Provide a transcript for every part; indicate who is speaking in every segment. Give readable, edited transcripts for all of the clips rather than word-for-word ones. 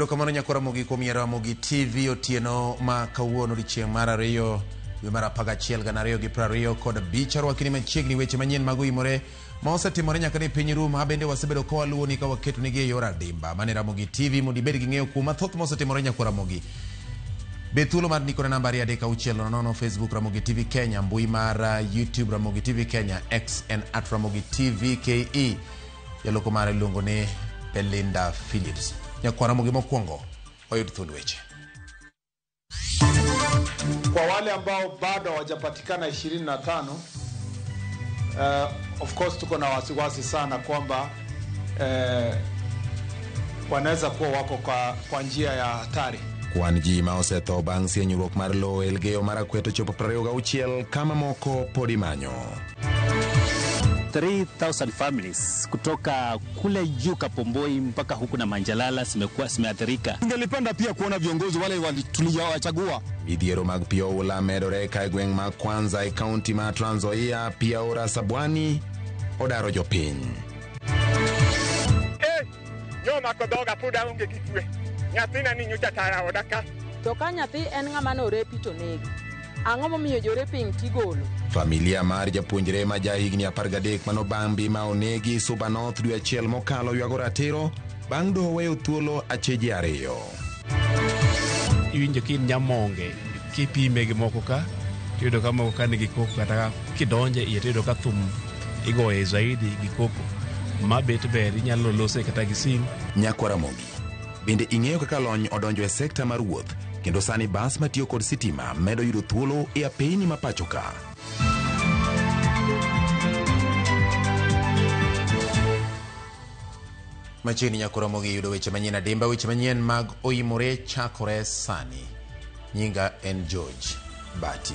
Speaker 1: Erokamano nyakora Ramogi kuom yiero Ramogi TV otieno ma kawuono odiechieng' mar ariyo dwe mar 11 2025. Arwakini machiegni weche manyien mag oimore ma osetimore nyaka ne piny rum. Ha bende wasebedo ka waluwoni ka waketonigi e yor adimba. Mane Ramogi TV mondo ibed gi ng'eyo kuom mathoth ma osetimore nyakora Ramogi. Be thuolo mar ndikona namba 23600 Facebook Ramogi TV Kenya, mbui mar YouTube Ramogi TV Kenya, X en at Ramogi TV KE. Jaloko mare iluongo ni Belinda Phillips. Nyakwar Ramogi mokwongo wayud thuond weche.
Speaker 2: Kwa wale ambao bado hawajapatikana 25, of course tuko na wasiwasi sana kwamba wanaweza kuwa wako kwa njia ya hatari.
Speaker 1: Kwan ji ma osetho bang' sienyruok mar lowo Elgeyo Marakwet ochopo 26 kama moko pod imanyo.
Speaker 3: 3,000 families kutoka kule juu Kapomboi mpaka huku na Manjalala zimekuwa zimeathirika.
Speaker 4: Ningelipenda pia kuona viongozi wale tuliowachagua.
Speaker 1: Midhiero mag pi oula medore ka e gweng' ma Kwanza e kaunti ma Trans Nzoia, pi aora Sabwani odaro jopiny.
Speaker 5: Nyomako dhoga pod aonge gi kwe. Nyathina ni nyocha tara oda ka.
Speaker 6: To ka nyathi en ng'ama norepi to negi. Ang'o momiyo joreping tigolo?
Speaker 1: Familia mar japuonjre ma ja higni 13 manobambi ma onegi Suba North dwe achiel mokalo ywago ratiro bang' doho weyo thuolo acheje ariyo.
Speaker 7: Iwinjo ka in nyamonge kipime gi moko ka tiyudo ka moko ka nigi koko kata kidonje iye tiyudo ka thum igoye zaidi gi koko ma bet ber inyalo lose kata gi sim.
Speaker 1: Nyakwar Ramogi, bende ing'eyo kaka lony odonjo e sekta mar wuoth kendo sani bas matiyo kod sitima medo yudo thuolo e apeyni ma pacho ka. Machiegni Nyakwar Ramogi yudo weche manyien adimba, weche manyien mag oimore chakore sani. Nyinga en George Bati.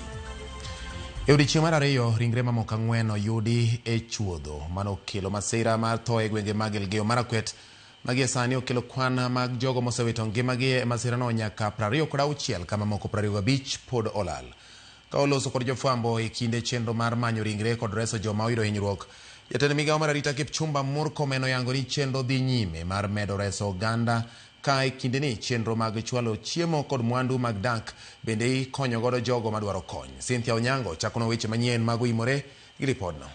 Speaker 1: E odiechieng' mar ariyo, ringre mamoko ang'wen oyudi e chuodho manokelo masira mar tho e gwenge mag Elgeyo Marakwet. Magi sani okelo kwan mag jogo mosewito ngimagi e masirano nyaka 26 kama moko 25 pod olal. Ka oloso kod jofwambo e kinde chenro mar manyo ringre kod reso joma oyudo hinyruok, jatend migawo mar arita Kipchumba Murkomen oyango ni chenro dhi nyime mar medo reso oganda ka e kindeni chenro mag chwalo chiemo kod mwandu mag dak bende ikonyo godo jogo madwaro kony. Cynthia Onyango chakonwa weche manyien mag oimore gi ripodno.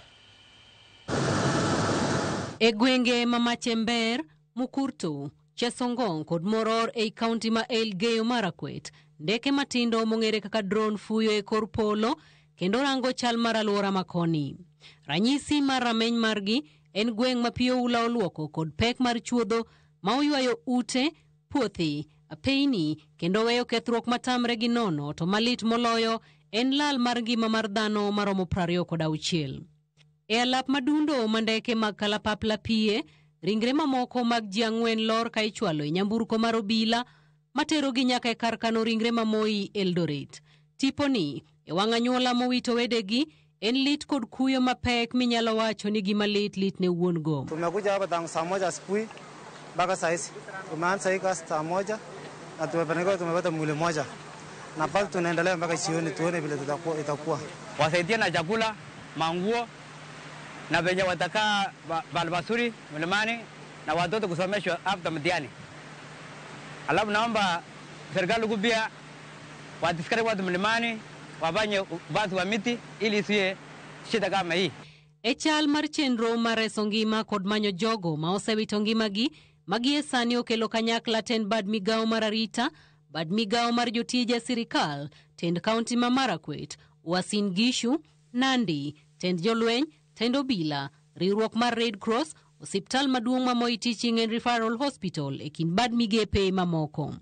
Speaker 8: E gwenge ma Machember, Mukurtu, Chesongong kod Moror ei kaunti ma Elgeyo Marakwet, ndeke matindo mong'ere kaka drone fuyo e kor polo kendo rango chal mar alwora makoni. Ranyisi mar rameny margi en gweng' ma pi oula oluoko kod pek mar chuodho ma oywayo ute, puothe, apeyni kendo weyo kethruok matamre gi nono to malit moloyo en lal mar ngima mar dhano maromo 26. E alap madundo ma ndeke mag kalapapla piye, ringre mamoko mag ji ang'wen lor ka ichwalo e nyamburko mar obila materogi nyaka e kar kano ringre ma Moi Eldoret. Tiponi e wang' anyuola mowito wedegi en lit kod kuyo mapek minyalo wacho ni gima lit lit ne wuon go.
Speaker 9: Tumekuja hapa tangu saa moja asubuhi mpaka saa hizi. Tumeanza hii kazi saa moja na tumefanikiwa, tumepata mwili moja na bado tunaendelea mpaka jioni tuone vile itakuwa.
Speaker 10: Wasaidie na chakula, manguo na venye watakaa balbasuri mlimani na watoto kusomeshwa after mtihani. Alafu naomba serikali kupia watiskari watu mlimani wafanye upanzi wa miti ili isiwe shida kama hii.
Speaker 8: E chal mar chenro mar reso ngima kod manyo jogo ma osewito ngimagi magi sani okelo kanyakla tend bad migawo mar arita, bad migawo mar jotije sirikal, tend kaunti ma Marakwet, Uasin Gishu, Nandi, tend jolweny, tend obila, riwruok mar Red Cross, osiptal maduong' ma Moi Teaching and Referral Hospital e kind bad migepe mamoko.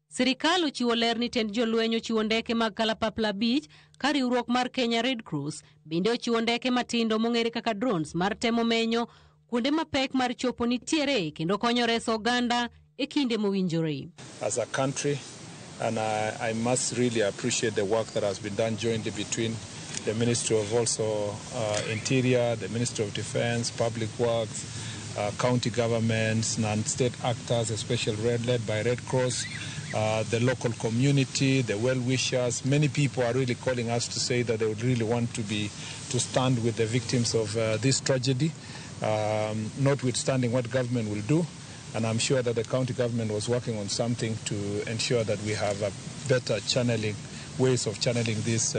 Speaker 8: Sirikal ochiwo ler ni tend jolweny ochiwo ndeke mag kalapapla 5 ka riwruok mar Kenya Red Cross bende ochiwo ndeke matindo mong'ere kaka drones mar temo menyo kuonde mapek mar chopo nitiere kendo konyo reso oganda e kinde mowinjore.
Speaker 2: As a country, and I must really appreciate the work that has been done jointly between the Ministry of also Interior, the Ministry of Defense, Public Works, county governments, non-state actors, especially led by Red Cross, the local community, the well-wishers. Many people are really calling us to say that they would really want to stand with the victims of this tragedy, notwithstanding what government will do. And I'm sure that the county government was working on something to ensure that we have a better channeling, ways of channeling this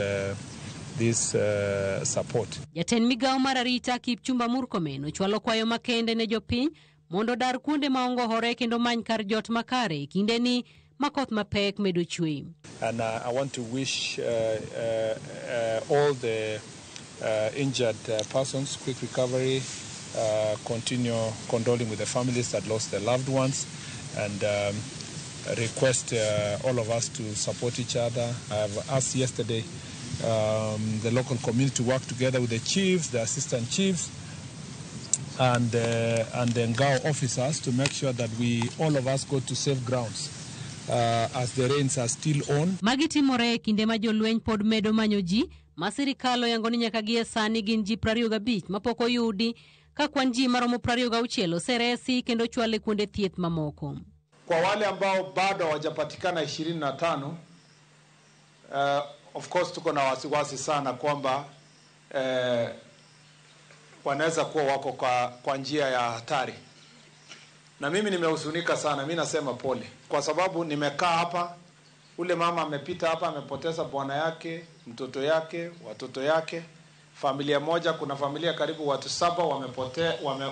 Speaker 2: support.
Speaker 8: Jatend migawo mar arita Kipchumba Murkomen ochwalo kwayo makende ne jopiny mondo odar kuonde ma ongohore kendo many kar jot makare e kindeni ma koth mapek medo chwe.
Speaker 2: And I want to wish all the injured persons quick recovery, continue condoling with the families that lost their loved ones, and request all of us to support each other. I have asked yesterday the local community to work together with the chiefs, the assistant chiefs, and the Ngao officers to make sure that we, all of us, go to safe grounds as the rains are still on.
Speaker 8: Magi timore e kinde ma jolweny pod medo manyo ji ma sirikal oyango ni nyaka gie sani gin ji 25 mapok oyudi ka kwan ji maromo 26 oseresi kendo ochwal e kuonde thieth mamoko.
Speaker 11: Kwa wale ambao bado hawajapatikana 25, of course tuko na wasiwasi sana kwamba wanaweza kuwa wako kwa njia ya hatari, na mimi nimehuzunika sana. Mi nasema pole, kwa sababu nimekaa hapa, ule mama amepita hapa, amepoteza bwana yake, mtoto yake, watoto yake, familia moja. Kuna familia karibu watu saba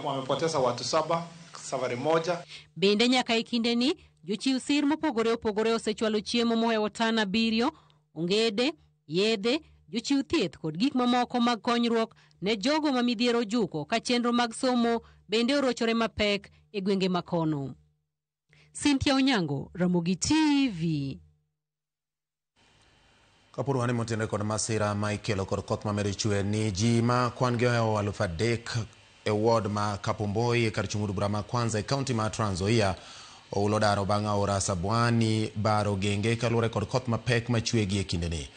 Speaker 11: wamepoteza watu saba safari moja.
Speaker 8: Bende nyaka e kindeni jochiw sir mopogore opogore osechwalo chiemo mohewo tan 7, ongede, yedhe, jochiw thieth kod gik mamoko mag konyruok ne jogo ma midhiero ojuko ka chenro mag somo bende orochore mapek e gwenge makono. Cynthia Onyango, Ramogi TV.
Speaker 1: Kapod wan motenore kod masira ma ikelo kod koth mamedo chwe ni ji ma kwan gi ohewo 3000 e ward ma Kapomboi e kar chung' od bura ma Kwanza e kaunti ma Trans Nzoia oulo daro bang' aora Sabwani baro genge kaluwore kod koth mapek machwe gi e kindeni.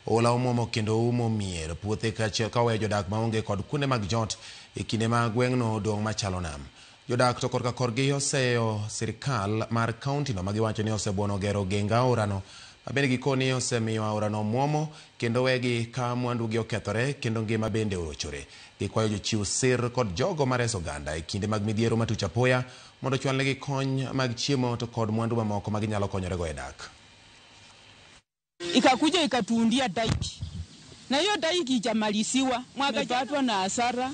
Speaker 1: Oula omuomo kendo oumo mier, puothe kaachiel ka oweyo jodak maonge kod kuonde mag jot e kinde ma gweng'no odong' machalo nam. Jodak to korka korgi oseyo sirikal mar kaunti no magiwacho ni osebuono gero geng aorano mabende gikoni osemiyo aorano muomo kendo wegi ka mwandugi okethore kendo ngima bende orochore. Gikwayo jochiw sir kod jogo mareso oganda e kinde mag midhiero matuch apoya mondo ochwalnegi kony mag chiemo to kod mwandu mamoko ma ginyalo konyorego e dak.
Speaker 12: Ikakuja ikatuundia dike, na hiyo dike ijamaliziwa, mwaka na hasara,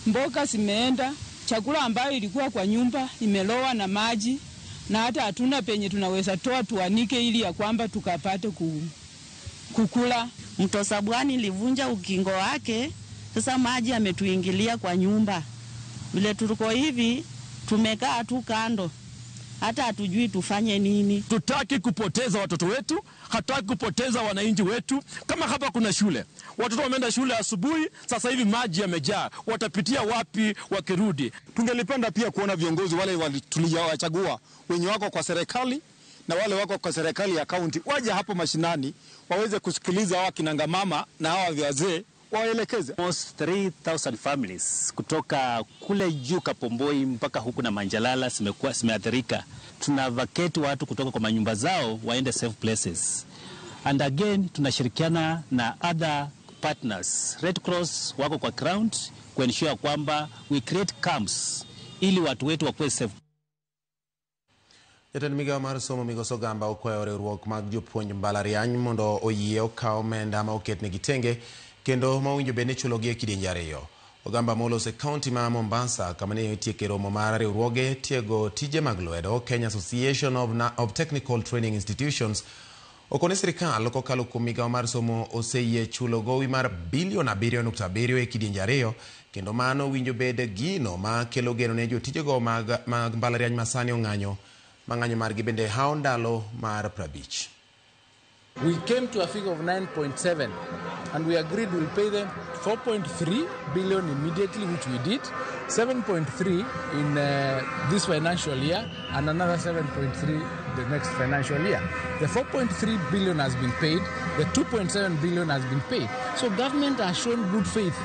Speaker 12: mboga zimeenda, chakula ambayo ilikuwa kwa nyumba imelowa na maji, na hata hatuna penye tunaweza toa tuanike ili ya kwamba tukapate kukula.
Speaker 13: Mto Sabwani ilivunja ukingo wake, sasa maji yametuingilia kwa nyumba. Vile tuliko hivi tumekaa tu kando, hata hatujui tufanye nini.
Speaker 14: Tutaki kupoteza watoto wetu, hatutaki kupoteza wananchi wetu. Kama hapa kuna shule, watoto wameenda shule asubuhi, sasa hivi maji yamejaa, watapitia wapi wakirudi?
Speaker 4: Tungelipenda pia kuona viongozi wale tuliowachagua wenye wako kwa serikali na wale wako kwa serikali ya kaunti waje hapo mashinani waweze kusikiliza hawa kinanga mama na hawa wazee waelekeze.
Speaker 3: Almost 3000 families kutoka kule juu Kapomboi mpaka huku na Manjalala zimekuwa zimeathirika. Tuna vacate watu kutoka kwa manyumba zao waende safe places. And again tunashirikiana na other partners. Red Cross wako kwa ground kuensure kwamba we create camps ili watu wetu wakuwe safe.
Speaker 1: Jatend migawo mar somo Migosi Ogamba okwayo riwruok mag jopuonj mbalariany mondo oyie okaw omenda ma oketnegi tenge kendo ma owinjo bed ni ichulogi e kidienje ariyo. Ogamba molos e kaunti ma Mombasa kama ne itieke romo mar riwruoge tiego tije mag lwedo Kenya Association of Technical Training Institutions okone sirikal kokalo kuom migawo mar somo oseyie chulo gowi mar bilion 7.7 e kidienje ariyo kendo mano winjo bed gino ma kelo geno ne jotijego mag mbalariany masani ong'anyo ma ng'anyo margi bende hawo ndalo mar 50.
Speaker 15: We came to a figure of 9.7 and we agreed we'll pay them 4.3 billion immediately, which we did, 7.3 in this financial year and another 7.3 the next financial year. The 4.3 billion has been paid, the 2.7 billion has been paid. So government has shown good faith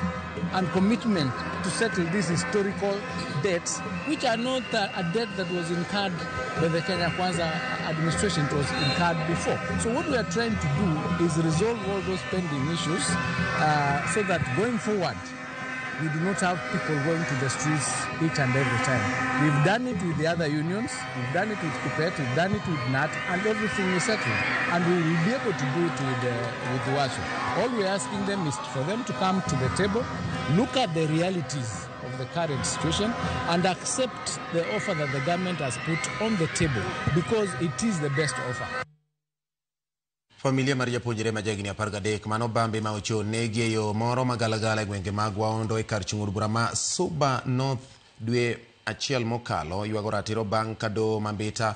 Speaker 15: and commitment to settle these historical debts, which are not a debt that was incurred by the Kenya Kwanza administration, it was incurred before. So what we are trying to do is resolve all those pending issues so that going forward, we do not have people going to the streets each and every time. We've done it with the other unions, we've done it with KUPPET, we've done it with KNUT, and everything is settled. And we will be able to do it with UASU. All we're asking them is for them to come to the table, look at the realities of the current situation, and accept the offer that the government has put on the table, because it is the best offer.
Speaker 1: Familia mar japuonjre ma jahigni 13 mano Bambi ma ochiwo negi e yo moro magalagala e gwenge mag Waondo e kar chung' od bura ma Suba North dwe achiel mokalo ywago ratiro bang' ka doho ma Mbita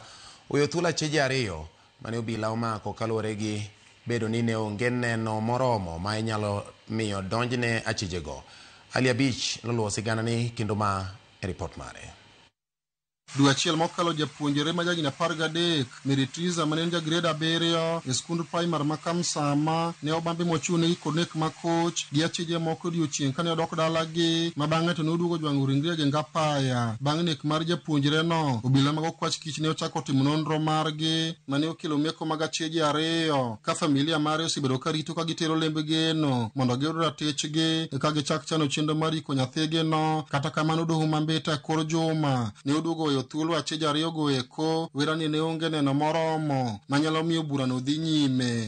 Speaker 1: oweyo thuolo acheje ariyo mane obila omako kaluwore gi bedo ni ne onge neno moromo ma inyalo miyo donjne achijego. Ali Abich noluwo siganani kendo ma e ripot mare.
Speaker 16: Dwe achiel mokalo japuonjre ma jahigni 13 Mary Triza mane en ja grade 7 e skund primar ma Kamsama ne obambi mochune gi kod nek makoch gi achije moko odiochieng' kane odok dalagi ma bang'e to ne oduogo jwang'o ringre e geng apaya. Bang' nek mar japuonjre no, obila mag okwach kich ne ochako timo nonro margi mane okelo meko mag achije ariyo ka familia mare osebedo ka rito ka gitero lemb geno mondo giyud ratichgi eka gichak chano chenro mar iko nyathigi no. Kata kamano doho ma Mbita kor juma ne oduogo weyo thuolo acheje ariyo go eko wera ni ne onge neno moromo manyalo miyo burano dhi nyime.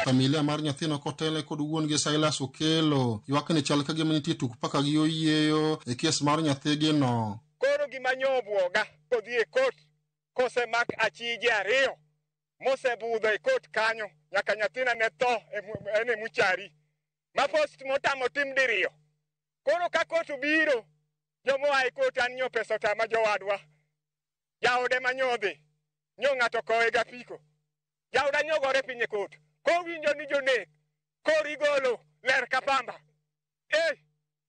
Speaker 16: Familia mar nyathino kotele kod wuon-gi Silas Okelo ywak ni chal ka gima nitie tuk paka gi oyieyo e kes mar nyathigi no.
Speaker 5: Koro gima nyobuoga kodhi e kot kosemak achije ariyo mosebudho e kot kanyo nyaka nyathina ne tho en e muchari ma post motamo tim diriyo. Koro ka kot obiro jomoa e kot an nyo pesa otama jowadwa. Jaode ma nyodhi nyo ng'ato kowe gapiko. Jaoda nyogore piny e kot. Kowinjo ni jonek koro igolo ler ka pamba.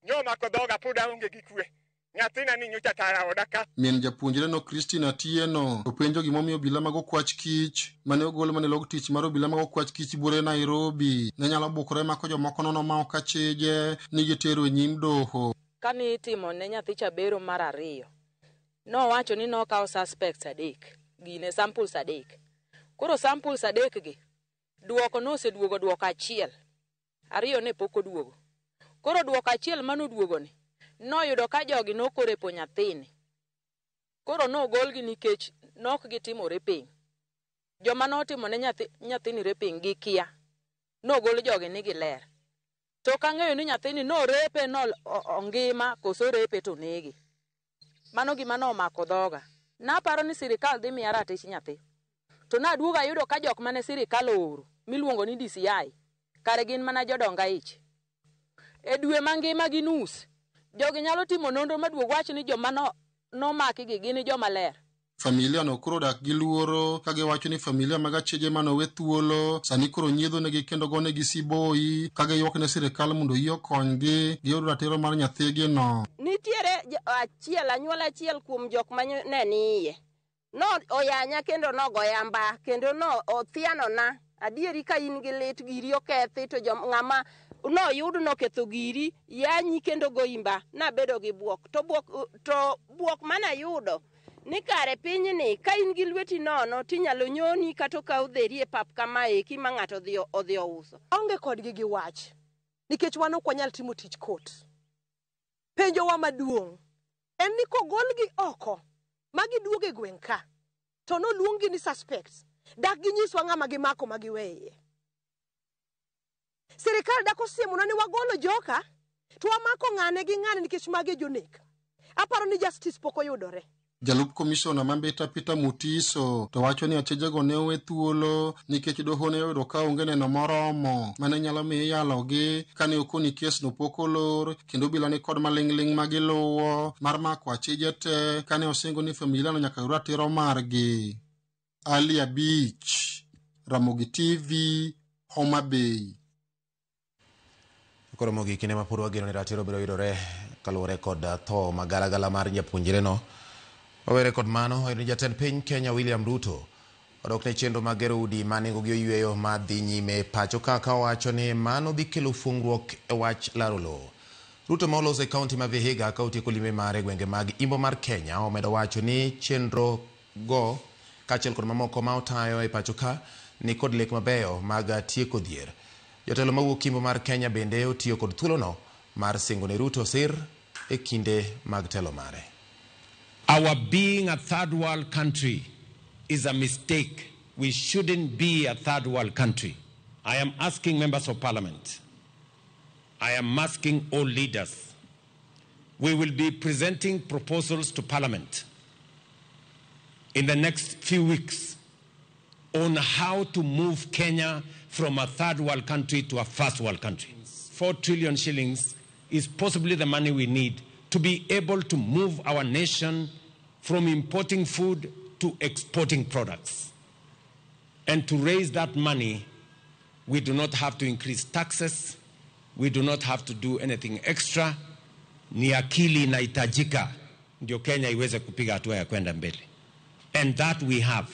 Speaker 5: Nyo mako dhoga pod aonge gi kwe. Nyathina ni nyocha tara oda ka.
Speaker 16: Min japuonjre no Christina Atieno openjo gimomiyo obila mag okwach kich mane ogol mane log tich mar obila mag okwach kich buore Nairobi ne nyalo bukore mako jomoko nono ma ok achije ni gitero e nyim doho.
Speaker 6: Kane itimo ne nyathi cha bero mar ariyo, nowacho ni nokawo suspects 3, gine samples 3. Koro samples 3 gi, duoko noseduogo duoko achiel, ariyo ne pok oduogo. Koro duoko achiel manoduogo ni, noyudo ka jogi nokorepo nyathini. Koro nogolgi nikech nok gitimo raping. Joma notimo ne nyathini raping gikia. Nogol jogi ni giler. To kang'eyo ni nyathini norepe no ongima koso repe to nege. Mano gima nomako dhoga. Naparo ni sirikal dhi miya ratich nyathi. To naduogo ayudo ka jok mane sirikal ooro miluongo ni DCI kare gin mana jodong ich. E dwe mangima gi nus, jogi nyalo timo nonro maduog wach ni joma nomaki gi gin joma ler.
Speaker 16: Familia no koro dak gi luoro ka giwacho ni familia mag acheje manowe thuolo sani koro nyiedho negi kendo gonegi siboi ka giywak ne sirikal mondo oyie okonygi giyud ratiro mar nyathigi no.
Speaker 17: Nitiere achiel anyuola achiel kuom jok ma ne ni iye. No oyanya kendo nogoya mba kendo no othianona. Adieri ka in gi lit giri okethi to ng'ama noyud noketho giri yanyi kendo goyi mba. Nabedo gi buok to buok manayudo ni kare pinyni ka in gi lweti nono tinyalo nyoni kata okaw dheri e pap kamaeki ma ng'ato odhi ouso.
Speaker 18: Onge kodgi gi wach nikech wan ok wanyal timo tich kot. Penjowa maduong' en ni kogolgi oko ma giduogo e gweng' ka to noluonggi ni suspects, dak ginyiswa ng'ama gimako ma giweye. Sirikal dak osiemonwa ni wagolo joka to wamako ng'ane gi ng'ane nikech magi jonek. Aparo ni justice pok oyudore.
Speaker 16: Jalup komishona ma Mbita Peter Mutiso to wacho ni achijego ne owe thuolo nikech doho ne oyudo ka onge neno moromo mane nyalo miyo iyalogi kane okoni kes no pok olor kendo obila ni kod maling'ling' ma giluwo mar mako achije te kane osingo ni familia no nyaka yud ratiro margi. Ali Abich, Ramogi TV, Homa Bay.
Speaker 1: Koro mogik kinde ma pod wageno ni ratiro biro yudore kaluwore kod tho magalagala mar japuonjre no. Owere kod mano, oyudo ni jatend piny Kenya William Ruto odok ne chenro mag gero udi ma nengogi oyweyo ma dhi nyime pacho kaka owacho ni mano dhi kelo fungruok e wach laro lowo. Ruto ma oloso e kaunti ma Vihiga ka otieko limbe mare e gwenge mag Imbo mar Kenya omedo wacho ni chenro go kaachiel kod mamoko ma otayo e pacho ka ni kod lek mabeyo mag tieko dhier. Jotelo mawuok Imbo mar Kenya bende otiyo kod thuolono mar singo ne Ruto sir e kinde mag telo mare.
Speaker 19: Our being a third world country is a mistake. We shouldn't be a third world country. I am asking members of parliament, I am asking all leaders, we will be presenting proposals to parliament in the next few weeks on how to move Kenya from a third world country to a first world country. 4 trillion shillings is possibly the money we need to be able to move our nation from importing food to exporting products. And to raise that money, we do not have to increase taxes, we do not have to do anything extra. Ni akili inahitajika ndio Kenya iweze kupiga hatua ya kwenda mbele. And that we have.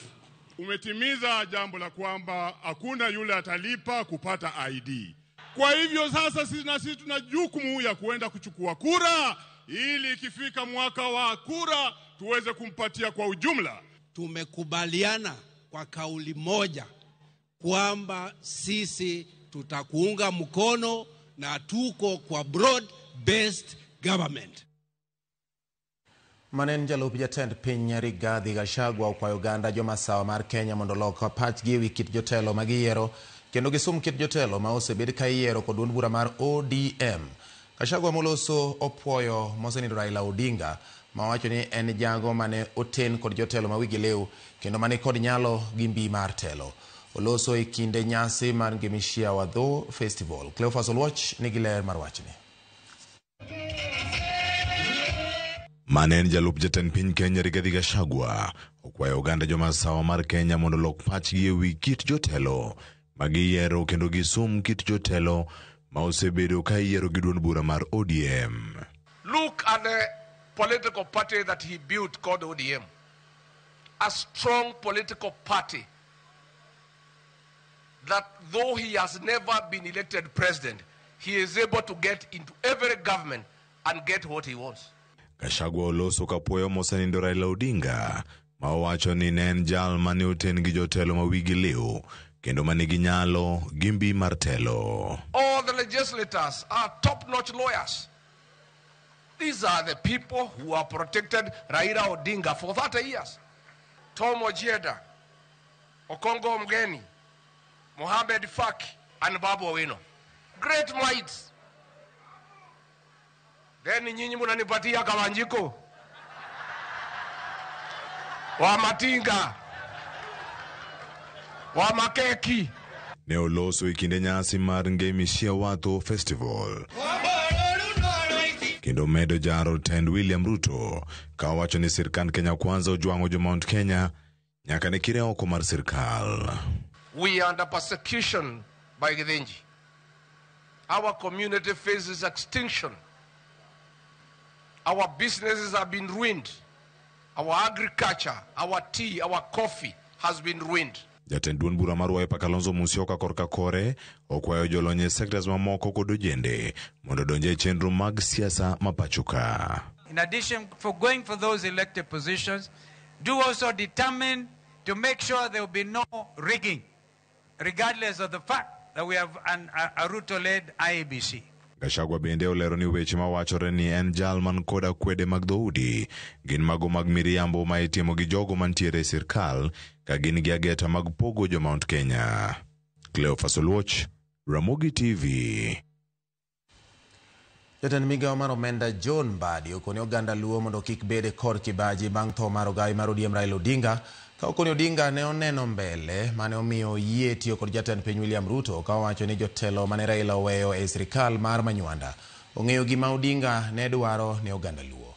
Speaker 20: Umetimiza jambo la kwamba hakuna yule atalipa kupata ID. Kwa hivyo sasa sisi na sisi tuna jukumu ya kuenda kuchukua kura ili ikifika mwaka wa kura tuweze kumpatia kwa ujumla.
Speaker 21: Tumekubaliana kwa kauli moja kwamba sisi tutakuunga mkono na tuko kwa broad based government.
Speaker 1: Manen jalup jatend piny Rigathi Gachagua okwayo oganda jomasawa mar Kenya mondo olok pachgi ewi kit jotelo ma giyiero kendo gisum kit jotelo ma osebed ka iyiero kod duond bura mar ODM. Gachagua moloso opuoyo mosenindo Raila Odinga ma owacho ni en jago mane oten kod jotelo ma wigi liw kendo mane kod nyalo gi mbi mar telo. Oloso e kinde nyasi mar Ngemishia Wadho Festival. Cleophas Oluoch nigi ler mar wachni.
Speaker 22: Mane en jalup jatend piny Kenya Rigathi Gachagua okwayo oganda jomasawa mar Kenya mondo olok pachgi ewi kit jotelo ma giyiero kendo gisum kit jotelo ma osebedo ka iyiero gi duond bura mar ODM.
Speaker 23: Look at the political party that he built called ODM. A strong political party that though he has never been elected president, he is able to get into every government and get what he wants.
Speaker 22: Gachagua oloso kapuoyo mosenindo Raila Odinga ma owacho ni ne en jal mane oten gi jotelo ma wigi liw kendo manigi nyalo gi mbi mar telo.
Speaker 23: All the legislators are top-notch lawyers. These are the people who have protected Raila Odinga for 30 years. Tom Ojienda, Okongo Mgeni, Mohamed Faki, and Babu Owino. Great minds. Then nyinyi mnanipatia Kawanjiko wa Matinga wa Makeki.
Speaker 22: Ne oloso e kinde nyasi mar Ngemishia Watho Festival kendo medo jaro tend William Ruto ka owacho ni sirkand Kenya Kwanza ojwang'o jo Mount Kenya nyaka ne kire oko mar sirkal.
Speaker 23: We are under persecution by Githinji. Our community faces extinction. Our businesses have been ruined. Our agriculture, our tea, our coffee has been ruined.
Speaker 22: Jatend duond bura mar Wiper Kalonzo Musyoka korka kore okwayo jolony e sectors mamoko kod ojende mondo odonj e chenro mag siasa ma pacho ka.
Speaker 24: In addition for going for those elected positions, do also determine to make sure there will be no rigging, regardless of the fact that we have a Ruto-led IEBC.
Speaker 22: Gachagua bende olero ni weche mawachore ni en jal man kod akwede mag dhoudi gin mago mag miriambo ma itimo gi jogo mantiere e sirkal ka gin gi ageta mag pogo jo Mount Kenya. Cleophas Oluoch, Ramogi TV.
Speaker 1: Jatend migawo mar omenda John Mbadi okone oganda Luo mondo kik bed kod kibaji bang' tho mar ogawi mar ODM Raila Odinga. Ka okoni Odinga ne oneno mbele mane omiyo oyie tiyo kod jatend piny William Ruto ka owacho ni jotelo mane Raila oweyo e sirikal mar Manywanda ong'eyo gima Odinga ne dwaro ne oganda Luo.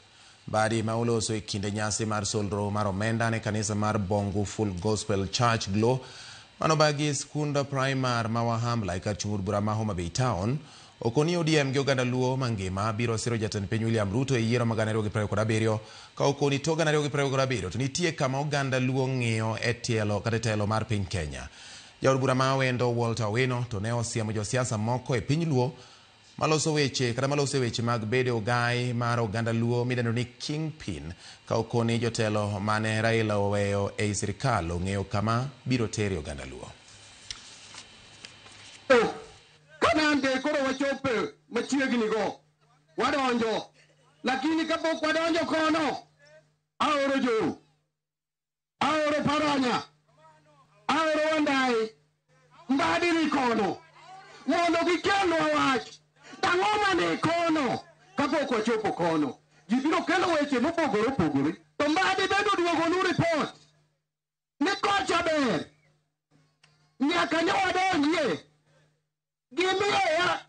Speaker 1: Mbadi ma oloso e kinde nyasi mar solro mar omenda ne kanisa mar Bongo Full Gospel Church Glo manobagi skund primar ma Wahambla e kar chung' od bura ma Homa Bay Town okoni ODM gi oganda Luo mangima biro siro jatend piny William Ruto e yiero mag 2027 ka okoni to 2027 to nitie kama oganda Luo ng'iyo e tielo kata e telo mar piny Kenya. Jaod bura ma Awendo Walter Owino to ne osiemo josiasa moko e piny Luo maloso weche kata maloso weche mag bedo ogai mar oganda Luo midendo ni Kingpin ka okoni jotelo mane Raila oweyo ei sirikal ong'eyo kama biro tere oganda Luo.
Speaker 25: Kanande koro wachope machiegni go.
Speaker 2: Wadonjo. Lakini kapok wadonjo kono, aoro Joe, aoro Paranya, aoro Wandayi, Mbadi ni kono, mondo gikelnwa wach. Ang'o mane kono kapok wachopo kono? Ji biro kelo weche mopogore opogore. To Mbadi bende oduogonu report ni kocha ber. Nyaka ne wadonjie. Gimiyowa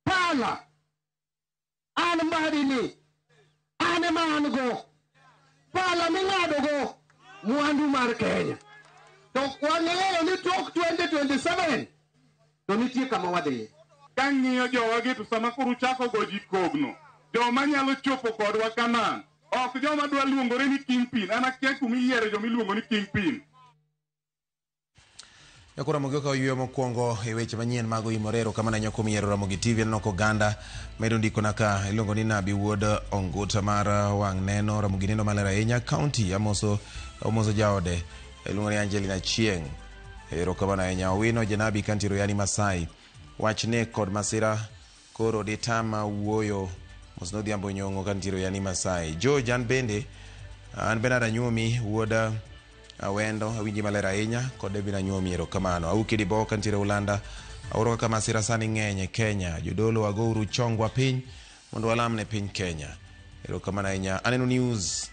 Speaker 2: pala. An Mbadi ni, an ema an go. Pala ming'ado go mwandu mar Kenya. To wang'eyo ni tok 2027 to nitie kama wadhiye.
Speaker 7: Kang'iyo jowagi to sama koro uchako go ji kogno, joma nyalo chopo kodwa Canaan, ok joma dwa luongore ni kingpin. An akia kuma iyiero joma iluongo ni kingpin.
Speaker 1: Nyakoro Ramogi okawo yweyo mokwongo e weche manyien mag Oimore. Erokamano ahinya kuom yiero Ramogi TV. Aneno ka oganda medo ndikona ka iluongo ni Nabi Wuod Onguta mar wang' neno. Ramogi neno maler ahinya. County amoso omoso jaode iluongo ni Angelina Chieng'. Erokamano ahinya. Owino Janabi kantiere Yani Masai. Wach nek kod masira koro ditama wuoyo. Mos nodhiambo nyong'o kantiere Yani Masai. George an bende an Bernard Anyuomi wuod Awendo awinji maler ahinya kod David Anyuomi erokamano. Auki Dibo kantiere Ulanda aoro kaka masira sani ng'eny e Kenya. Jodolo wagouru chongwa piny mondo walam ne piny Kenya. Erokamano ahinya. Aneno news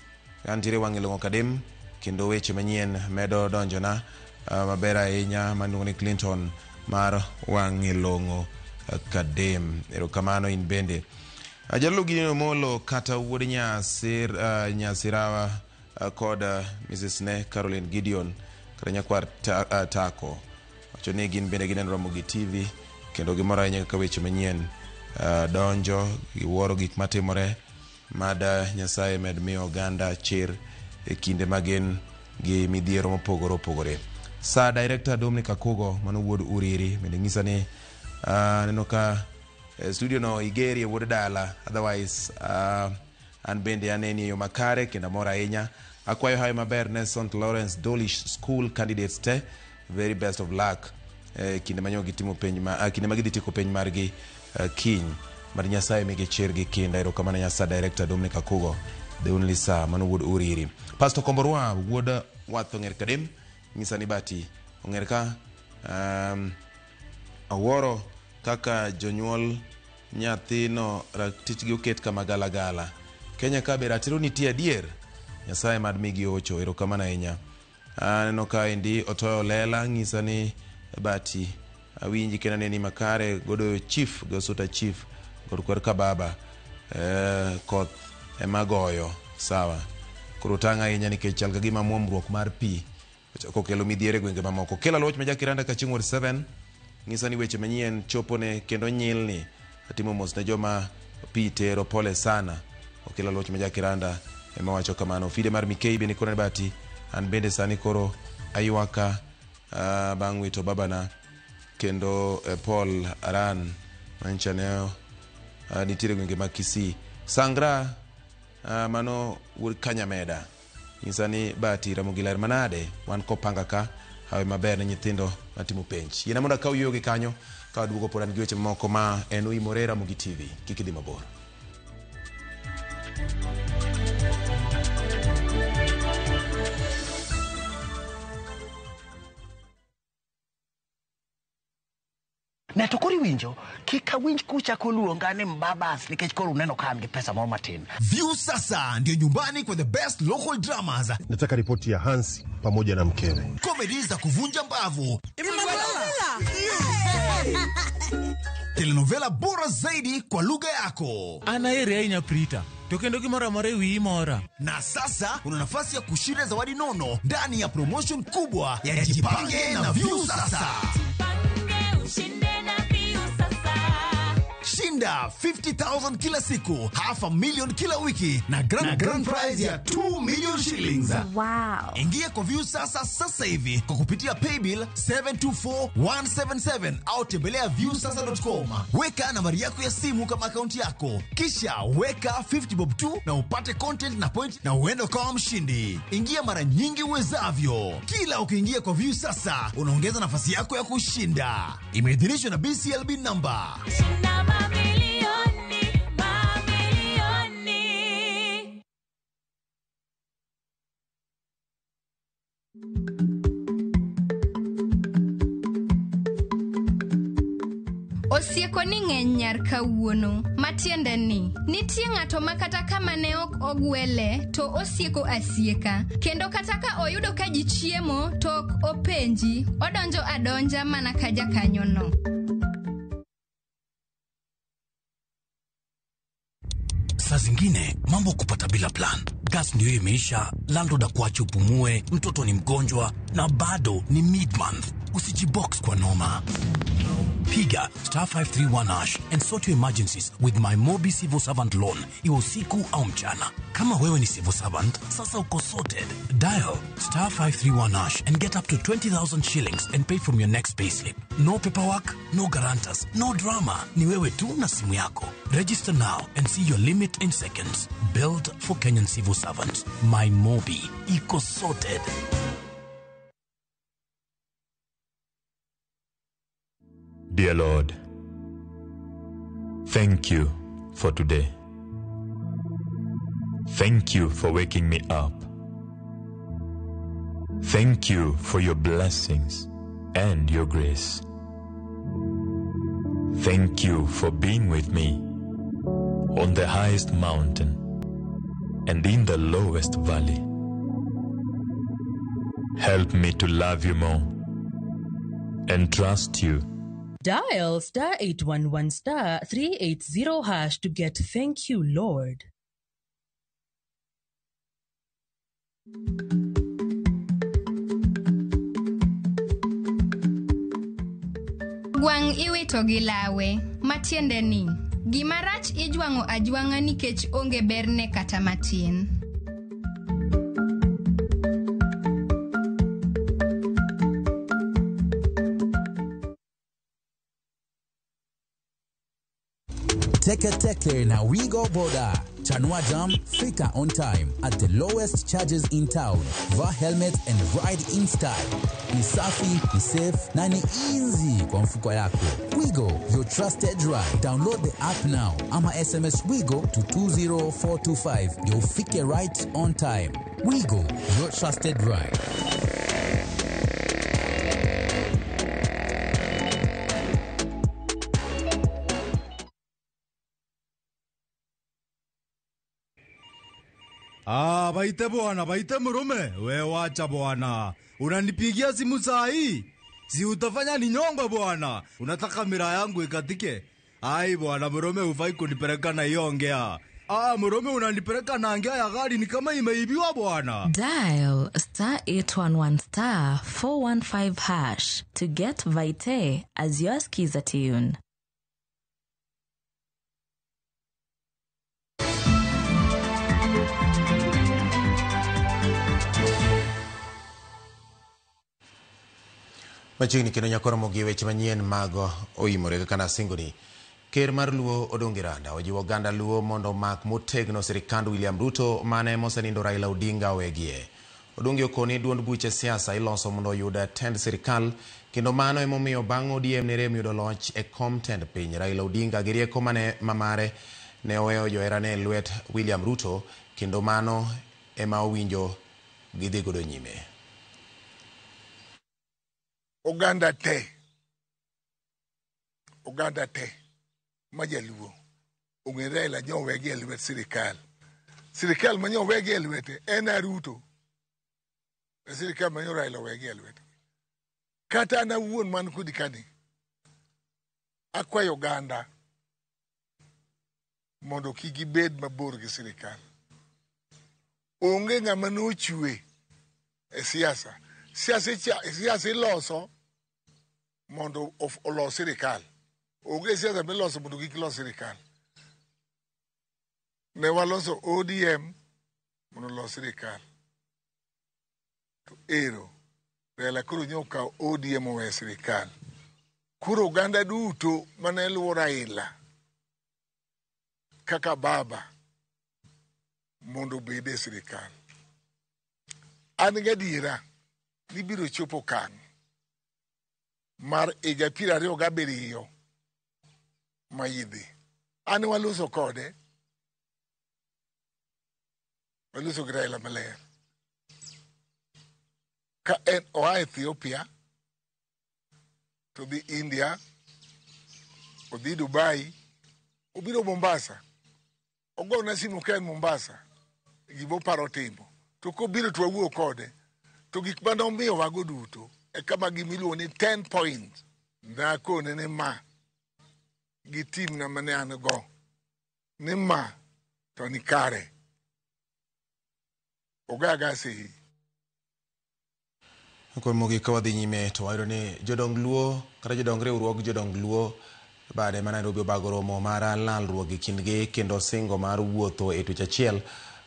Speaker 1: kantiere wang' ilong'o kadem kendo weche manyien medo donjona maber ahinya maluongo ni Clinton mar wang' ilong'o kadem. Erokamano in bende. Jaluo Gideon Omolo kata wuod Nyasirawa kod Mrs. Ne Caroline Gideon kata nyakwar Tako wacho ni gin bende gineno Ramogi TV kendo gimor ahinya kaka weche manyien donjo giwuoro gik matimore. Mad Nyasaye med miyo oganda chir e kinde ma gin gi midhiero mopogore opogore. Sa Director Dominic Akugo mano wuod Uriri bende nyisa ni aneno ka studio no igeri e wuod dala, otherwise an bende aneni e yo makare kendo amor ahinya. Akwayo hayo maber ne St. Lawrence Dolish School candidates te, very best of luck kinde ma gitimo penj ma kinde ma gidhi tieko penj margi kiny. Mar Nyasaye migi chir gi kinda. Erokamano Nyasaye Director Dominic Akugo, the only sir mano wuod Uriri. Pastor Komborwa wuod Wath Ong'er Kadem nyisa ni bati ong'er ka awuoro kaka jonyuol nyathino ratichgi oket kama galagala. Kenya ka be ratiro nitie adier. Nyasaye mad migi ocho. Erokamano ahinya. Aneno ka endi Otoyo Lela nyisa ni bati awinji kendo aneni makare godo chief gosuta chief kod kwer ka baba koth ema goyo sawa. Koro tang' ahinya nikech chal ka gima muomruok mar pi ochako kelo midhiero e gwenge mamoko. Kela loch ma Jakiranda ka chieng' Ward 7 nyisa ni weche manyien chopone kendo nyilni. Atimo mos ne joma pi tero pole sana. Okelo loch ma Jakiranda ema wacho kamano. Fide mar Mikei bende koro bati an bende sani koro aywaka bang' wito babana kendo Paul Aran mancha ne nitiere gwenge mag Kisii. Sangra mano wuod Kanyameda nyisa ni bati Ramogi ler manade wan kopanga ka hawe maber ne nyithindo matimo penj. Yiena mondo akaw yueyo gi kanyo ka waduogo pod an gi weche mamoko ma en Oimore Ramogi TV. Kik idhi mabor.
Speaker 9: Ne to koro iwinjo kik awinj kuchako luonga ni mbabas nikech koro uneno ka an gi pesa moro matin.
Speaker 10: View sasa ndio nyumbani kwa the best local dramas.
Speaker 25: Nataka ripoti ya Hansi pamoja na mkewe.
Speaker 10: Comedy za kuvunja mbavu. Telenovela bora zaidi kwa lugha yako.
Speaker 26: Anaeri ahinya Prita. To kendo gimoro amora e wiyi mora.
Speaker 10: Na sasa una nafasi ya kushinda zawadi nono ndani ya promotion kubwa ya Jipange na View Sasa. Shinda 50,000 kila siku, 500,000 kila wiki na grand prize ya 2 million shillings.
Speaker 27: Wow.
Speaker 10: Ingia kwa View Sasa sasa hivi kwa kupitia paybill 724177 au tembelea viewsasa.com. Weka nambari yako ya simu kama akaunti yako, kisha weka 50 bob tu na upate content na point na uende ukawa mshindi. Ingia mara nyingi uwezavyo. Kila ukiingia kwa View Sasa unaongeza nafasi yako ya kushinda. Imeidhinishwa na BCLB number.
Speaker 27: Shinda mamilioni, mamilioni.
Speaker 4: Osieko ni ng'eny nyar kawuono, matiende ni nitie ng'ato ma kata kama ne ok ogwele to osieko asieka, kendo kata ka oyudo ka ji chiemo to ok openji, odonjo adonja mana ka jakanyono.
Speaker 8: Saa zingine mambo kupata bila plan. Gas ndio imeisha, landlord akuache upumue, mtoto ni mgonjwa na bado ni mid month. Usijibox kwa noma. Piga star 531 hash and sort your emergencies with my Mobi Civil Servant Loan, iwe usiku au mchana. Kama wewe ni civil servant, sasa uko sorted. Dial star 531 hash and get up to 20,000 shillings and pay from your next payslip. No paperwork, no guarantors, no drama. Ni wewe tu na simu yako. Register now and see your limit in seconds. Built for Kenyan civil servants. My Mobi. Iko sorted.
Speaker 11: Dear Lord, thank you for today. Thank you for waking me up. Thank you for your blessings and your grace. Thank you for being with me on the highest mountain and in the lowest valley. Help me to love you more and trust you.
Speaker 12: Dial star 811 star 380 hash to get thank you, Lord.
Speaker 4: Gwang' iwito gi lawe, matiende ni gima rach ijwang'o ajwang'a nikech onge berne kata matin.
Speaker 13: Teke Teke na Wigo Boda. Chanua Jam, fika on time at the lowest charges in town. Vaa helmet and ride in style. Ni safi, ni safe na ni easy kwa mfuko yako. Wigo, your trusted ride. Download the app now ama SMS Wigo to 20425 ndio ufike right on time. Wigo, your trusted ride.
Speaker 14: Ah, baite bwana, baite mrume. We wacha bwana. Unanipigia simu saa hii? Si utafanya ni nyongo bwana. Unataka mira yangu ikatike? Ai bwana, mrume hufai kunipeleka na hiyo ongea. Ah, mrume unanipeleka na ngea ya gari ni kama imeibiwa bwana.
Speaker 27: Dial star 811 star 415 hash to get Vite as your skiza tune.
Speaker 1: Machiegni kendo nyakoromo gi weche manyien mag oimore kaka nasingoni. Ker mar Luo Odungi Randa ojiwo oganda Luo mondo omak motegno sirikand William Ruto mane mosenindo Raila Odinga owegie. Odungi okoni duond buche siasa iloso mondo oyud tend sirikal kendo mano emomiyo bang' ODM ne rem yudo loch e kom tend piny. Raila Odinga gi rieko mane mamare ne oweyo joherane e lwet William Ruto kendo mano ema owinjo gidhi godo nyime.
Speaker 28: Oganda te ma jaluo ong'e Raila nyowegi e lwet sirikal. Sirikal ma nyowegi e lwete en a Ruto. E sirikal ma nyo Raila owegi e lwete. Kata an awuon man kodi kani, akwayo oganda mondo kik gibed mabor gi sirikal. Onge ng'ama nochwe e siasa. Siasa iloso mondo olos sirikal. Onge siasa miloso mondo kik los sirikal. Ne waloso ODM mondo olos sirikal. To ero, Raila koro nyo okawo ODM owe sirikal. Koro oganda duto mane luwo Raila kaka baba mondo obed e sirikal. An gadiera ni biro chopo okang' mar higa 27 ma idhi. An waloso kode, waloso gi Raila maler. Ka en oa Ethiopia to dhi India, Odhi Dubai, obiro Mombasa. Ogona simu ka en Mombasa, gimoparo timo. To kobiro to wawuo kode. To gik mane omiyowago duto, e kama gimiluongo ni 10 points. Nakone ni ma, gi team na mane an go, ni ma to ni kare. Ogaga seyi.
Speaker 1: Koro mogik ka wadhi nyime to wayudo ni jodong Luo kata jodong riwruog jodong Luo bade ma Nairobi obago romo mar lalruok e kindgi kendo singo mar wuotho e twech achiel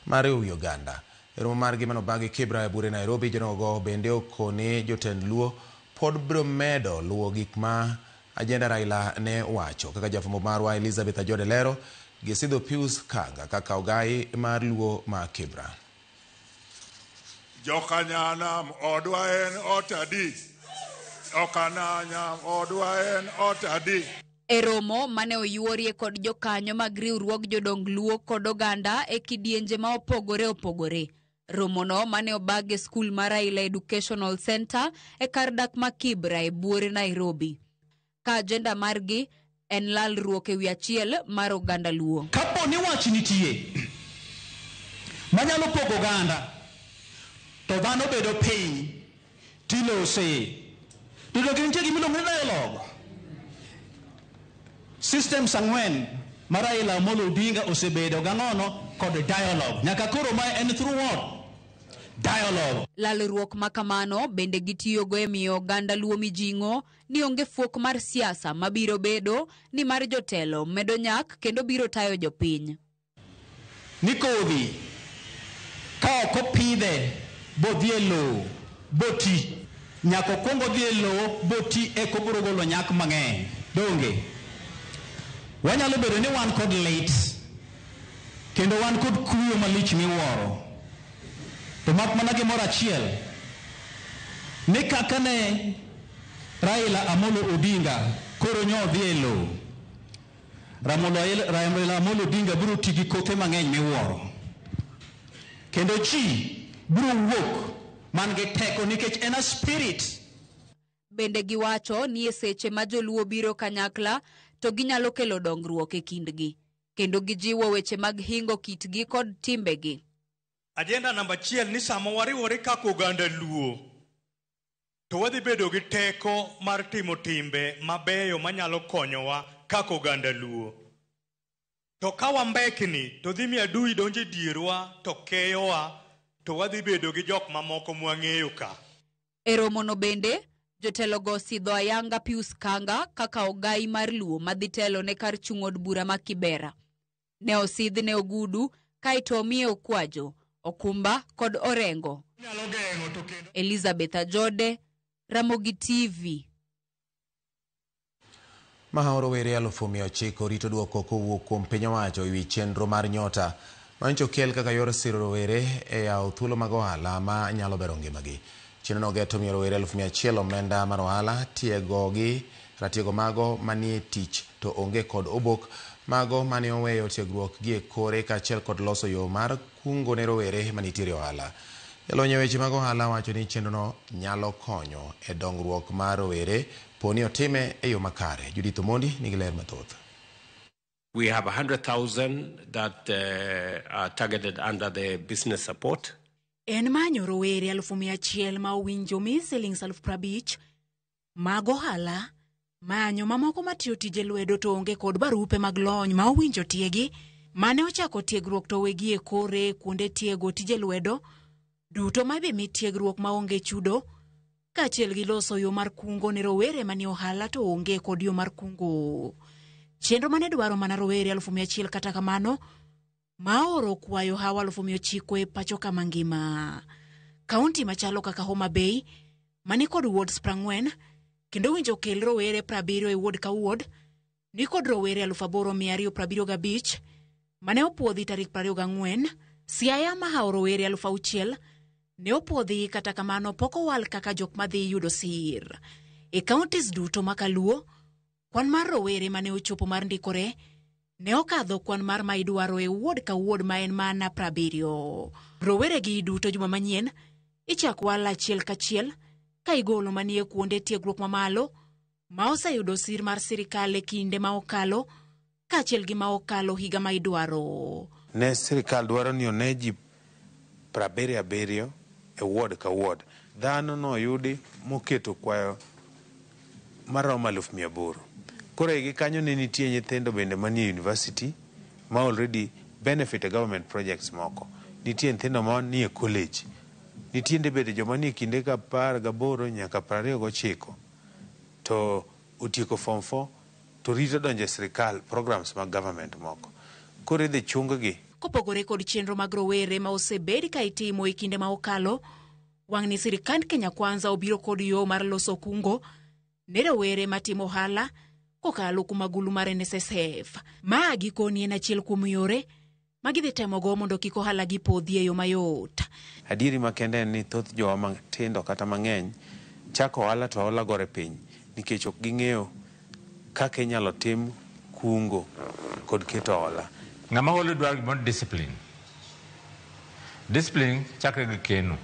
Speaker 1: mar riwo wi oganda. E romo margi manobagi Kibra e bure Nairobi, jodongogo bende okone jotend Luo pod biro medo luwo gik ma ajenda Raila ne wacho. Kaka jafwambo marwa Elizabeth Ajode lero, gisidho Pius Kanga kaka ogai mar Luo ma Kibra.
Speaker 20: Jokanyanam odwa en ot adi? Okananyam odwa en ot adi?
Speaker 3: E romo mane oyuorie kod jokanyo mag riwruog jodong Luo kod oganda e kidienje ma opogore opogore. Romono mane obag e skul mar Raila Educational Center e kar dak ma Kibra e buore Nairobi. Ka ajenda margi en lalruok e wi achiel mar oganda Luo.
Speaker 5: Kapo ni wach nitie manyalo pogo oganda, to dhano bedo piny tilose. To donge nitie gimiluongo ni dialogue? Systems ang'wen ma Raila Amolo Odinga osebedo gang'ono kod dialogue. Nyaka koro mae en through what? Dialogue.
Speaker 3: Lalruok ma kamano bende gitiyogo e miyo oganda Luo mijing'o ni onge fuok mar siasa mabiro bedo ni mar jotelo medo nyak kendo biro tayo jopiny.
Speaker 5: Ni kodhi ka ok opidhe bodhi e lowo boti, nyaka okwong odhi e lowo boti eka obiro golo nyak mang'eny. Donge? Wanyalo bedo ni wan kod lit kendo wan kod kuyo malich miwuoro. To mak mana gimoro achiel, ni kaka ne Raila Amolo Odinga koro nyo dhi e lowo, Raila Amolo Odinga biro ti gi kothe mang'eny miwuoro. Kendo ji biro wuok man gi teko nikech en a spirit.
Speaker 3: Bende giwacho ni e seche ma joluo biro kanyakla to ginyalo kelo dongruok e kindgi. Kendo gijiwo weche mag hingo kitgi kod timbegi.
Speaker 6: Agenda namba achiel ni sama wariwore kaka oganda Luo, to wadhi bedo gi teko mar timo timbe mabeyo manyalo konyowa kaka oganda Luo. To ka wambekni to dhi mi adui donjo e dierwa to keyowa, to wadhi bedo gi jok mamoko mwang'eyo ka.
Speaker 3: E romono bende, jotelogo osidho ayanga Pius Kanga kaka ogai mar Luo madhi telo ne kar chung' od bura ma Kibera. Ne osidhne ogudu kaeto omiye okwajo, okumba kod orengo. Elizabeth Ajode, Ramogi TV.
Speaker 1: Mahawo rowere 900,000 rito duoko kowuok kuom piny owacho ewi chenro mar Nyota manyocha okel kaka yor siro rowere e yawo thuolo mag ohala ma nyalo bero ngimagi. Chenrono geto miyo rowere 100,000 omenda mar ohala, tiegogi ratiego mago manie tich to onge kod obok, mago mane oweyo tiegruok gi e kore kaachiel kod loso yo mar kungo ne rowere manitiere ohala. Jalony e weche mag ohala wacho ni chenrono nyalo konyo e dongruok mar rowere poni otime e yo makare. Judith Omondi nigi ler mathoth.
Speaker 15: We have 100,000 that are targeted under the business support.
Speaker 16: En manyo rowere 100,000 ma owinjo mi silings 50,000 mag ohala, manyo mamoko matiyo tije lwedo to onge kod barupe mag lony ma owinjo tiegi, mane ochako tiegruok to wegi e kore kuonde tiego tije lwedo duto ma ibi mi tiegruok maonge chudo, kaachiel gi loso yo mar kungo ne rowere manie ohala to onge kod yo mar kungo. Chenro mane dwaro mana rowere 100,000 kata kamano maoro kwayo hawa 900,000 e pacho kama ngima. Kaunti machalo kaka Homa Bay mani kod wards 40 kendo winjo kel rowere 70 e ward ka ward ni kod rowere 8,275 mane opuodhi tarik 24. Siaya mahawo rowere 6,000 ne opuodhi kata kamano pok owal kaka jok madhi yudo sir. E counties duto makaluo, kwan mar rowere mane ochopo mar ndikore ne okadho kwan mar ma idwaro e ward ka ward ma en mana 70. Rowere gi duto juma manyien ichak wal achiel kachiel ka igolo manie kuonde tiegruok mamalo ma oseyudo sir mar sirikal e kinde ma okalo kaachiel gi ma okalo higa ma idwaro.
Speaker 2: Ne sirikal dwaro ni one ji 77 e ward ka ward. Dhano noyudi moketo kwayo maromo 800,000. Koro igi kanyo ne nitie nyithindo bende manie university ma already benefit e government projects moko. Nitie nyithindo manie college. Nitie bende joma nie kinde ka 18 nyaka 29 to otieko form 4 to rito donjo e sirikal programs mag government moko. Koro idhi chung gi.
Speaker 16: Kopogore kod chenro mag rowere ma osebed ka itimo e kinde ma okalo, wang'ni sirikand Kenya Kwanza obiro kod yo mar loso kungo ne rowere matimo ohala kokalo kuom agulu mar NSSF. Ma gikoni en achiel kuom yore ma gidhi temogo mondo kik ohala gi podhi e yo mayot.
Speaker 2: Adieri makende en ni thoth jowa matindo kata mang'eny chako ohala to ohala gore piny nikech ok ging'eyo kaka inyalo tim kungo kod keto hola.
Speaker 17: Ng'ama holo dwaro gimoro discipline. Discipline chakre gi keno.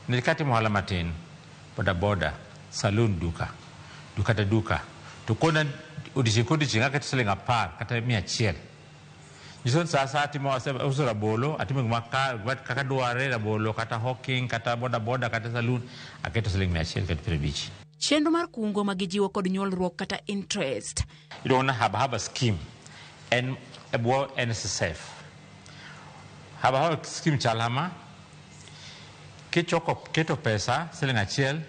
Speaker 17: Nikech katimo ohala matin, boda boda, saloon duka, duka ta duka, to kona odiochieng' kodiochieng' aketo siling 10 kata 100. Nyiso ni sa asaya atimo auso rabolo, atimo gima kaka dwarre rabolo kata hawking kata boda boda kata saloon, aketo siling 100 kata 50.
Speaker 16: Chenro mar kungo ma gijiwo kod nyuolruok kata interest.
Speaker 17: Iluongo ni Haba Haba scheme en e bwo NSSF. Haba Haba scheme chal kama, kichoko keto pesa siling 1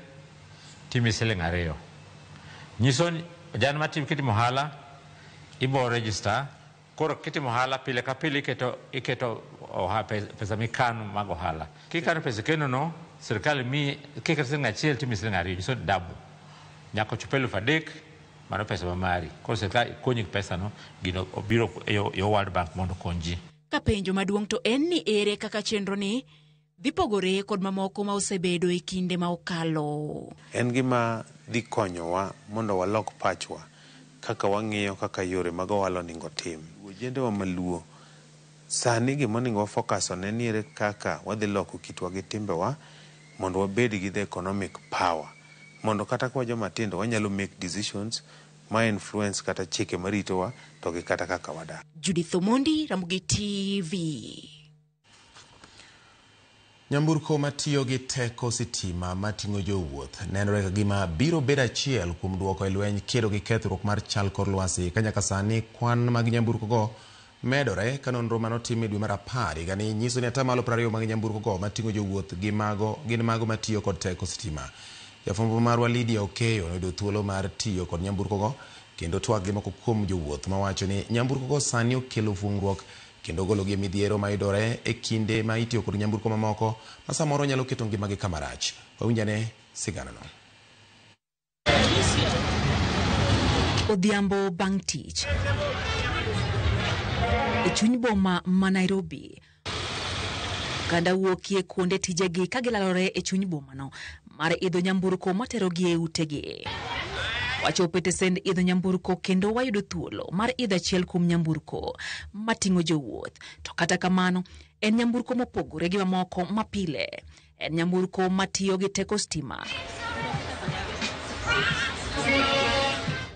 Speaker 17: timi siling 2. Nyiso ni jan matim kitimo ohala ibo register. Koro kitimo ohala pile ka pile iketo pesa mikano mag ohala. Kikano pesa keno no, sirikal miyi kiketo siling 1 timi siling 2, nyiso ni double. Nyaka ochop 3,000, mano pesa ma mari. Koro sirikal konyi gi pesa no, gino obiro e yo World Bank mondo okony ji.
Speaker 16: Ka penjo maduong' to en ni ere kaka chenro ni dhi pogore kod mamoko ma osebedo e kinde ma okalo.
Speaker 2: En gima dhi konyowa mondo walok pachwa kaka wang'iyo kaka yore mag ohala onego tim. Ojendewa maluo sani gima onego wa focus on en ni ere kaka wadhi loko kitwa gi timbewa mondo wabed gi the economic power. Mondo kata ka joma tindo wanyalo make decisions ma influence kata chike maritowa to gi kata kaka wadak.
Speaker 16: Judith Omondi, Ramogi TV.
Speaker 1: Nyamburko matiyo gi teko sitima mating'o jowuoth nenore ka gima biro bedo achiel kuom duoko e lweny kedo gi kethruok mar chal kor lwasi ka nyaka sani kwan mag nyamburko go medore ka nonro manotim e dwe mar 10 higani nyiso ni 20% mag nyamburko go mating'o jowuoth gin mago matiyo kod teko sitima. Jafwambo marwa Lydia Okeyo noyudo thuolo mar tiyo kod nyamburko go kendo twak gi moko kuom jowuoth mawacho ni nyamburko go sani okelo fungruok kendo gologi e midhiero mayudore e kinde ma itiyo kod nyamburko mamoko ma samoro nyalo keto ngimagi kama rach. Wawinjane siganano.
Speaker 16: Odhiambo bang' tich e chuny boma ma Nairobi, oganda wuokie kuonde tijegi ka gilalore e chuny bomano mar idho nyamburko materogi e utegi. Wachopo e tesend idho nyamburko kendo wayudo thuolo mar idho achiel kuom nyamburko mating'o jowuoth. To kata kamano, en nyamburko mopogore gi mamoko mapile. En nyamburko matiyo gi teko stima.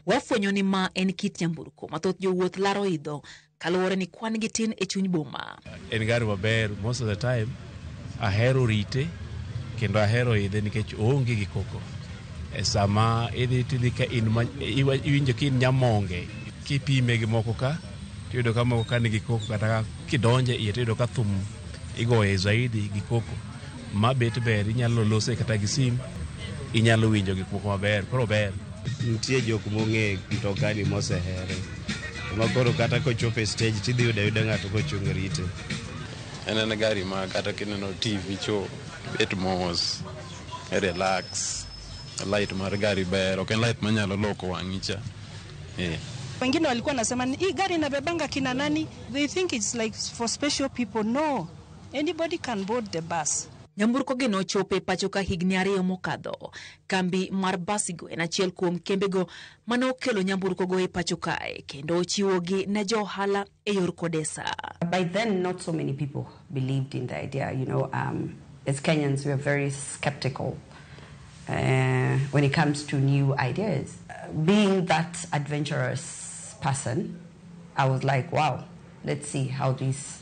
Speaker 16: Wafwenyo ni ma en kit nyamburko ma thoth jowuoth laro idho kaluwore ni kwan gi tin e chuny boma.
Speaker 18: En gari maber, most of the time ahero rite kendo ahero idhe nikech oonge gi koko. E sama idhi tidhi ka in iwinjo ka in nyamonge, kipime gi moko ka tiyudo ka moko ka nigi koko, kata kidonje iye tiyudo ka thum igoye zaidi gi koko. Ma bet ber, inyalo lose kata gi sim, inyalo winjo gik moko maber, koro ber.
Speaker 20: Nitie jok mong'e mtokani mosehere ma koro kata kochopo e stage tidhi yudo ayuda ng'ato kochung' rite.
Speaker 19: En en gari ma kata kineno TV cho bet mos, relax. Light mar gari ber, ok en light manyalo loko wang'i cha.
Speaker 21: Wengine walikuwa nasema hii gari inabebanga kina nani? They think it's like for special people. No, anybody can board the bus.
Speaker 16: Nyamburko gi nochopo e pacho ka higni 2 mokadho. Kambi mar Basigo en achiel kuom kembego mane okelo nyamburko go e pacho kae kendo ochiwogi ne jo ohala e yor kodesa.
Speaker 22: By then, not so many people believed in the idea. You know, as Kenyans, we are very skeptical when it comes to new ideas. Being that adventurous person, I was like, wow, let's see how this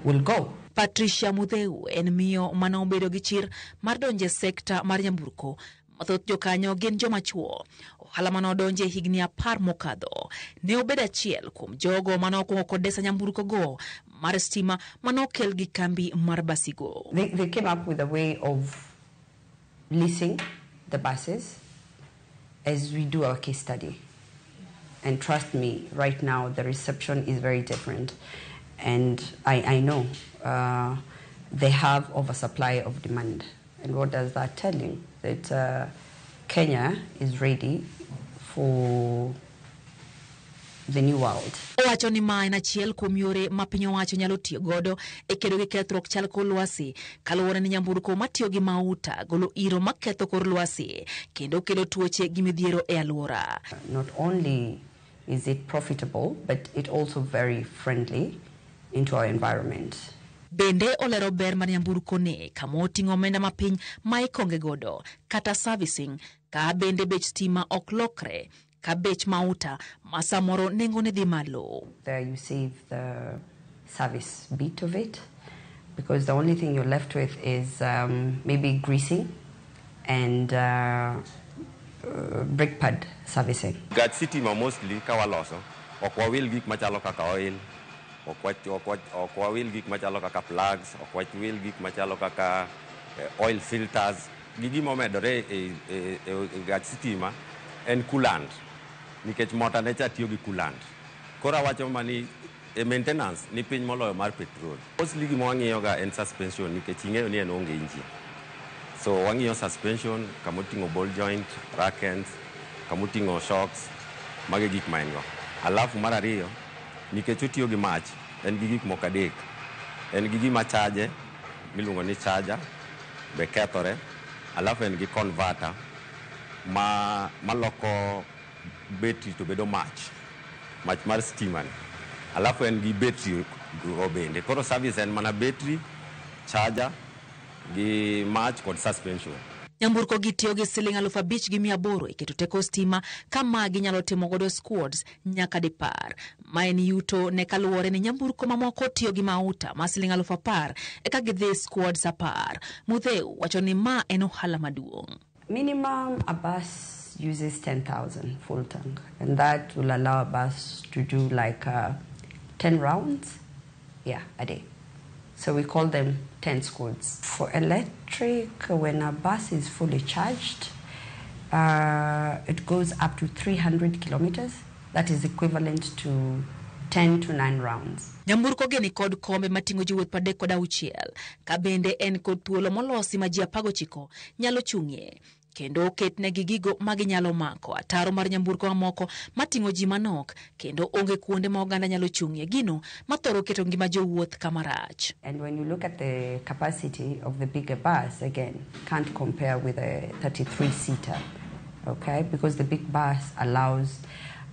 Speaker 22: will go.
Speaker 16: Patricia Mutheu en miyo mane obedo gi chir mar donjo e sekta mar nyamburko ma thoth jokanyo gin joma chuo. Ohala mane odonje higni 10 mokadho ne obedo achiel kuom jogo mane okwongo kodesa nyamburko go mar stima mane okel gi kambi mar Basigo.
Speaker 22: They came up with a way of leasing the buses as we do our case study. And trust me, right now the reception is very different. And I know they have oversupply of demand. And what does that tell you? That Kenya is ready for the new world.
Speaker 16: Owacho ni ma en achiel kuom yore ma piny owacho nyalo tiyo godo e kedo gi kethruok chal kor lwasi kaluwore ni nyamburko matiyo gi mauta golo iro maketho kor lwasi kendo kelo tuoche gi midhiero e alwora.
Speaker 22: Not only is it profitable, but it also very friendly into our environment.
Speaker 16: Bende olero ber mar nyamburko ni kama oting'o omenda mapiny ma ikonge godo kata servicing ka bende bech stima ok lokre ka bech mauta ma samoro nengone dhi malo.
Speaker 22: There you save the service bit of it, because the only thing you're left with is maybe greasing and brake pad servicing.
Speaker 7: Gach sitima mostly ka waloso ok wawil gik machalo kaka oil, ok wawil gik machalo kaka plugs, ok wawil gik machalo kaka oil filters. Gi gima omedore e gach sitima en coolant, nikech mota ne cha tiyo gi coolant. Koro awacho mani e maintenance ni piny moloyo mar petrol. Mostly gima wang'iyo ga en suspension, nikech ing'eyo ni en onge engine. So wang'iyo suspension, kamoting'o ball joint, rack ends, kamoting'o shocks, mago e gik ma en go. Alafu mar ariyo, nikech otiyo gi mach, en gi gik moko adek. En gi gima charge, miluongo ni charger, be kethore. Alafu en gi converter ma maloko betri to bedo mach, mach mar stima ni. Alafu en gi betri go bende. Koro service en mana betri, charger, gi mach kod suspension.
Speaker 16: Nyamburko gi tiyo gi siling 5,800 e keto teko stima ka magi nyalo timo godo squads nyaka 10. Ma en yuto ne kaluwore ni nyamburko mamoko tiyo gi mauta ma siling 10,000 eka gidhi squads 10. Mutheu wacho ni ma en ohala maduong'.
Speaker 22: Minimum a bus uses 10,000 full tank, and that will allow a bus to do like 10 rounds, a day. So we call them 10 squads. For electric, when a bus is fully charged, it goes up to 300 kilometers. That is equivalent to 10 to 9 rounds.
Speaker 16: Nyamburko gi ni kod kombe mating'o jowuoth 36, ka bende en kod thuolo molosi ma ji 19 nyalo chung'ie. Kendo oketnegi gigo ma ginyalo mako ataro mar nyamburko mamoko mating'o ji manok kendo onge kuonde ma oganda nyalo chung'ie, gino mathoro keto ngima jowuoth kama rach.
Speaker 22: And when you look at the capacity of the bigger bus, again, can't compare with a 33-seater, okay? Because the big bus allows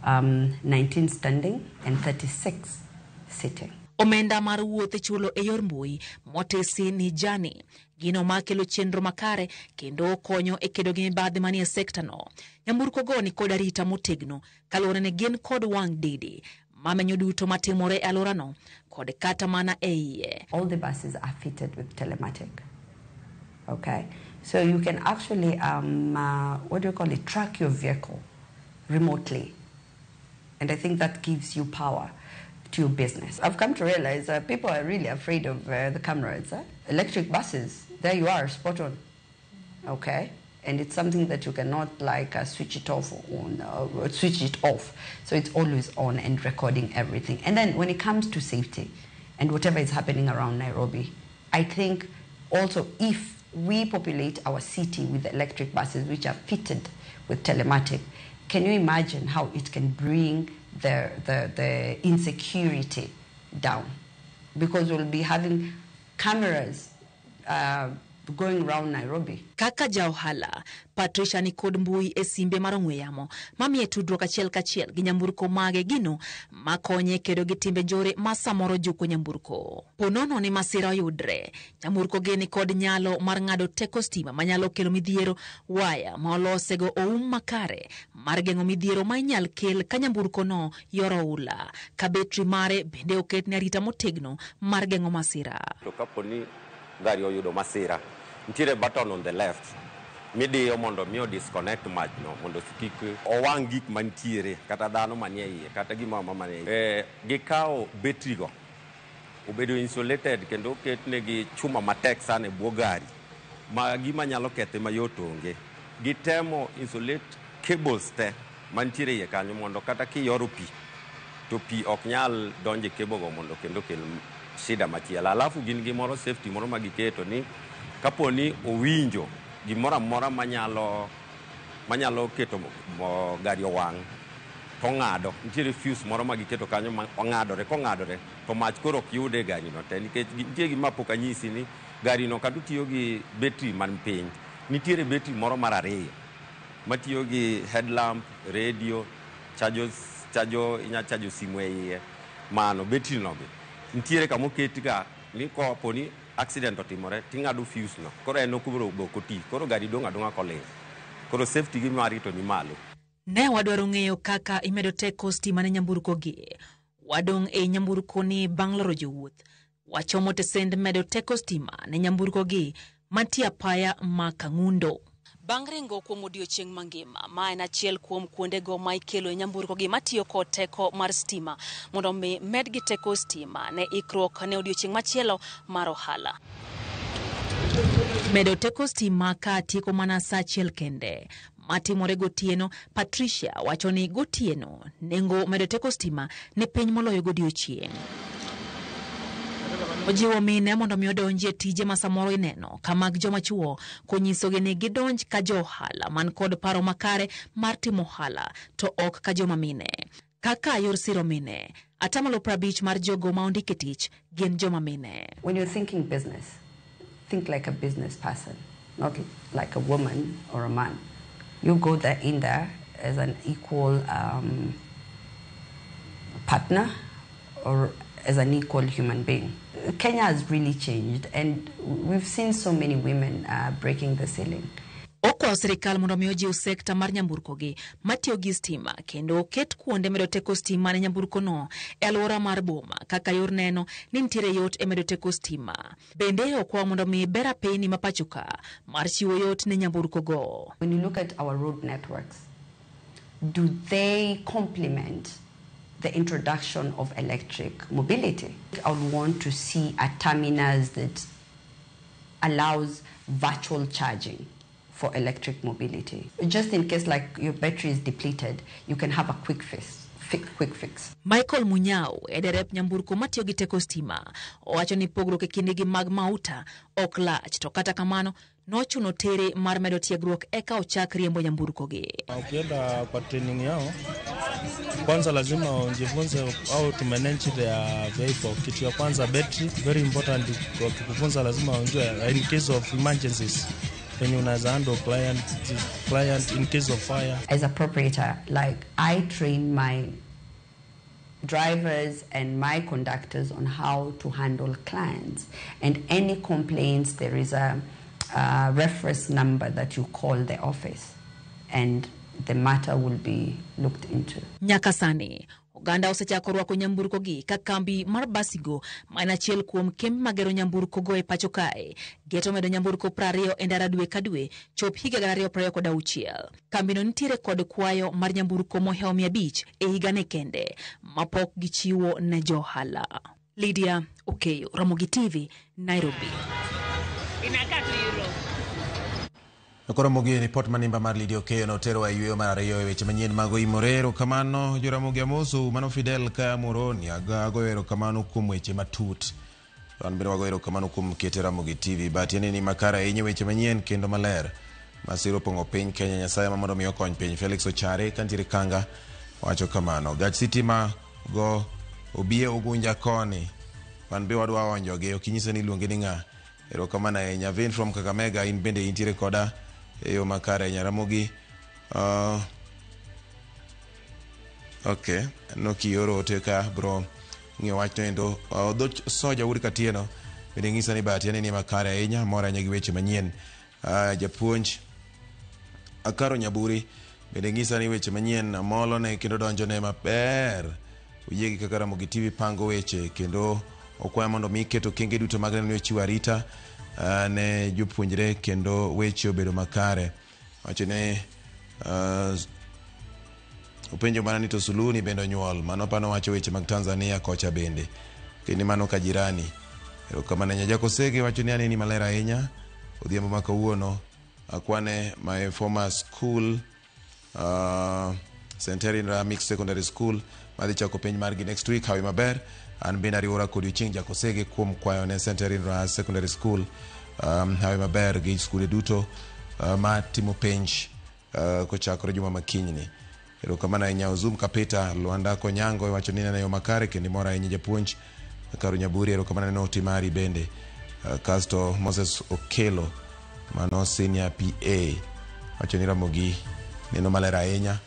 Speaker 22: 19 standing and 36 sitting.
Speaker 16: Omenda mar wuoth ichulo e yor mbui motesi ni Jani, gino makelo chenro makare kendo konyo e kedo gi mibadhi manie sekta no. Nyamburko go ni kod arita motegno kaluwore ni gin kod wang' dede mamenyo duto matimore e alworano kod kata mana e iye.
Speaker 22: All the buses are fitted with telematic. Okay, so you can actually track your vehicle remotely, and I think that gives you power to your business. I've come to realize that people are really afraid of the cameras. Electric buses, there you are, spot on. Okay, and it's something that you cannot switch it off on, switch it off. So it's always on and recording everything. And then when it comes to safety and whatever is happening around Nairobi, I think also if we populate our city with electric buses which are fitted with telematic, can you imagine how it can bring the insecurity down? Because we'll be having cameras going round Nairobi.
Speaker 16: Kaka ja ohala, Patricia ni kod mbui e simbe mar ong'we yamo mamiye tudruok achiel kachiel gi nyamburko mage gino makonye kedo gi timbe njore ma samoro juko nyamburko. Ponono ni masira oyudre, nyamburko gi ni kod nyalo mar ng'ado teko stima manyalo kelo midhiero, waya ma olosego oum makare mar geng'o midhiero ma inyal kel ka nyamburko no yoro oula, ka betri mare bende oket ne arita motegno mar geng'o masira.
Speaker 7: To kapo ni gari oyudo masira, nitiere button on the left midiyo mondo mi o disconnect mach no mondo kik owang' gik mantiere kata dhano manie iye kata gimoro amora manie iye. Gikawo betri go obedo insulated kendo oketnegi chuma matek sana e bwo gari ma gima nyalo kethe mayot onge. Gitemo insulate cables te mantiere iye kanyo mondo kata kiyoro pi to pi ok nyal donjo e cable go mondo kendo kel shida machielo. Alafu gin gi moro safety moro ma giketo ni kapo ni owinjo gimoro amora manyalo keto gari owang' to ong'ado. Nitiere fuse moro ma giketo kanyo ma ong'adore, kong'adore to mach koro ok yude e gari no te nikech nitie gima pok anyisi ni gari no kata otiyo gi betri man piny, nitiere betri moro mar ariyo matiyo gi headlamp, radio, chajo inya chajo simu e iye. Mano betri no be nitiere kama oket ga ni kapo ni accident otimore ting'ado fuse no koro en ok obiro ok oti koro gari dong' adong'a koling'. Koro safety gi mari to ni malo.
Speaker 16: Ne wadwaro ng'eyo kaka imedo teko stima ne nyamburko gi. Wadong' e nyamburko ni bang' loro jowuoth. Wachomo tesend medo teko stima ne nyamburko gi mantie apaya ma Kang'undo. Bang' ringo kuom odiochieng' mangima, ma en achiel kuom kuondego ma ikelo e nyamburko gi matiyo kod teko mar stima mondo mi medgi teko stima ne ikruok ne odiochieng' machielo mar ohala. Medo teko stima ka tieko mana saa achiel kende matimore gotieno, Patricia wacho ni gotieno nengo medo teko stima ne piny moloyo godiochieng'. Ojiwo mine mondo mi odonji e tije ma samoro ineno ka mag joma chuo, konyisogi ni gidonj ka jo ohala man kod paro makare mar timo ohala to ok ka joma mine. Kaka yor siro mine, 50% mar jogo ma ondike tich gin joma mine.
Speaker 22: When you're thinking business, think like a business person, not like a woman or a man. You go there in there as an equal partner or as an equal human being. Kenya has really changed, and we've seen so many women breaking the ceiling.
Speaker 16: Okwayo sirikal mondo mi ojiw sekta mar nyamburko gi matiyo gi stima kendo oket kuonde medo teko stima ne nyamburko no e alwora mar boma kaka yor neno ni nitiere yot e medo teko stima. Bende okwayo mondo mi ber apeyni ma pacho ka mar chiwo yot ne nyamburko go.
Speaker 22: When you look at our road networks, do they complement the introduction of electric mobility? I would want to see a terminus that allows virtual charging for electric mobility. Just in case your battery is depleted, you can have a quick fix. Quick fix.
Speaker 16: Michael Munyao e derep nyamburko matiyo gi teko stima owacho ni pogruok e kindgi mag mauta ok lach, to kata kamano nochuno tere mar medo tiegruok eka ochak riembo nyamburko gi.
Speaker 8: Ukienda kwa training yao kwanza lazima ujifunze how to manage their vehicle. Kitu ya kwanza battery, very important. Wakikufunza lazima ujue in case of emergencies when you unaweza handle client in case of fire.
Speaker 22: As a proprietor, I train my drivers and my conductors on how to handle clients, and any complaints, there is a reference number that you call the office and the matter will be looked into.
Speaker 16: Nyaka sani oganda osechako rwako nyamburko gi ka kambi mar Basigo ma en achiel kuom kembe magero nyamburko go e pacho kae geto medo nyamburko 20 e ndara dwe ka dwe chop higa 2026. Kambino nitiere kod kwayo mar nyamburko mohewo 500 e higane kende mapok gichiwo ne johala. Lydia Okeyo, Ramogi TV, Nairobi.
Speaker 1: Koro Ramogi, ripot manimba mar Lydia Okeyo notero e yweyo mar ariyo e weche manyien mag Oimore. Erokamano Joramogi amosu, mano Fidel Kamuroni agoyo erokamano kuom weche matut. To an bende wagoyo erokamano kuom kete Ramogi TV. But tiende ni makare ahinya weche manyien kendo maler. Masiro opong'o piny Kenya, Nyasaye ma mondo mi okony piny. Felix Ochare kantiere Kanga wacho kamano. Gach sitima go obie Ugunja koni. Wan be wadwa onjogi, ok inyisa ni iluonge ni ng'a. Erokamano ahinya. Vin from Kakamega, in bende intiere koda e yo makare ahinya. Ramogi ok, aneno kioro ote ka bro ng'iyo wachno endo. Dhoch Soja wuod Katieno bende ng'isa ni bahati ni makare ahinya, mor ahinya gi weche manyien. Japuonj Akaro Nyaburi bende ng'isa ni weche manyien molo ne kendo donjo ne maber. Oyie gi kaka Ramogi TV pango weche kendo okwayo mondo mi keto okenge duto mag neno ni ochiwo arita ne jopuonjre kendo weche obedo makare. Wacho ni openjo mana ni to Suluhu ni bende onyuol. Mano pano wacho weche mag Tanzania kocha bende. Kendo mano ka jirani. Erokamano ahinya. Jakosege wacho ni aneni maler ahinya odhiambo ma kawuono. Akwane my former school St. Henry Mixed Secondary School madhi chako penj margi next week. Hawi maber. An bende ariwora kodi Ochieng Jakosege kuom kwayo ne St. Henry Secondary School hawi maber gi skunde duto ma timo penj kochakore juma makinyni. Erokamano ahinya. Ozum Kapita Lwanda Konyango iwacho ni neno yo makare kendo imor ahinya japuonj Karu Nyaburi. Erokamano ne oti mari bende. Kasto Moses Okelo mano senior PA wacho ni Ramogi neno maler ahinya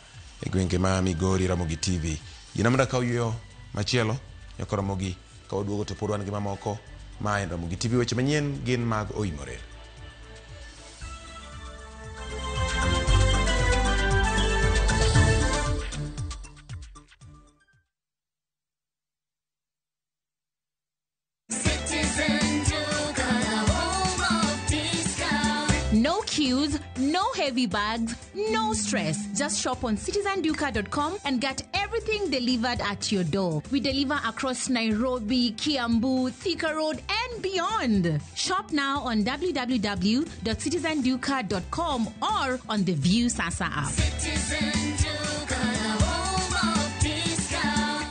Speaker 1: e gwenge ma Migori. Ramogi TV gina mondo akaw yueyo machielo nyaka Ramogi ka waduogo to pod wan gi mamoko ma en Ramogi TV. Weche manyien gin mag oimore.
Speaker 9: No queues, no heavy bags, no stress. Just shop on citizenduka.com and get everything delivered at your door. We deliver across Nairobi, Kiambu, Thika Road, and beyond. Shop now on www.citizenduka.com or on the View Sasa app.
Speaker 10: Citizen Duka, the home of discount.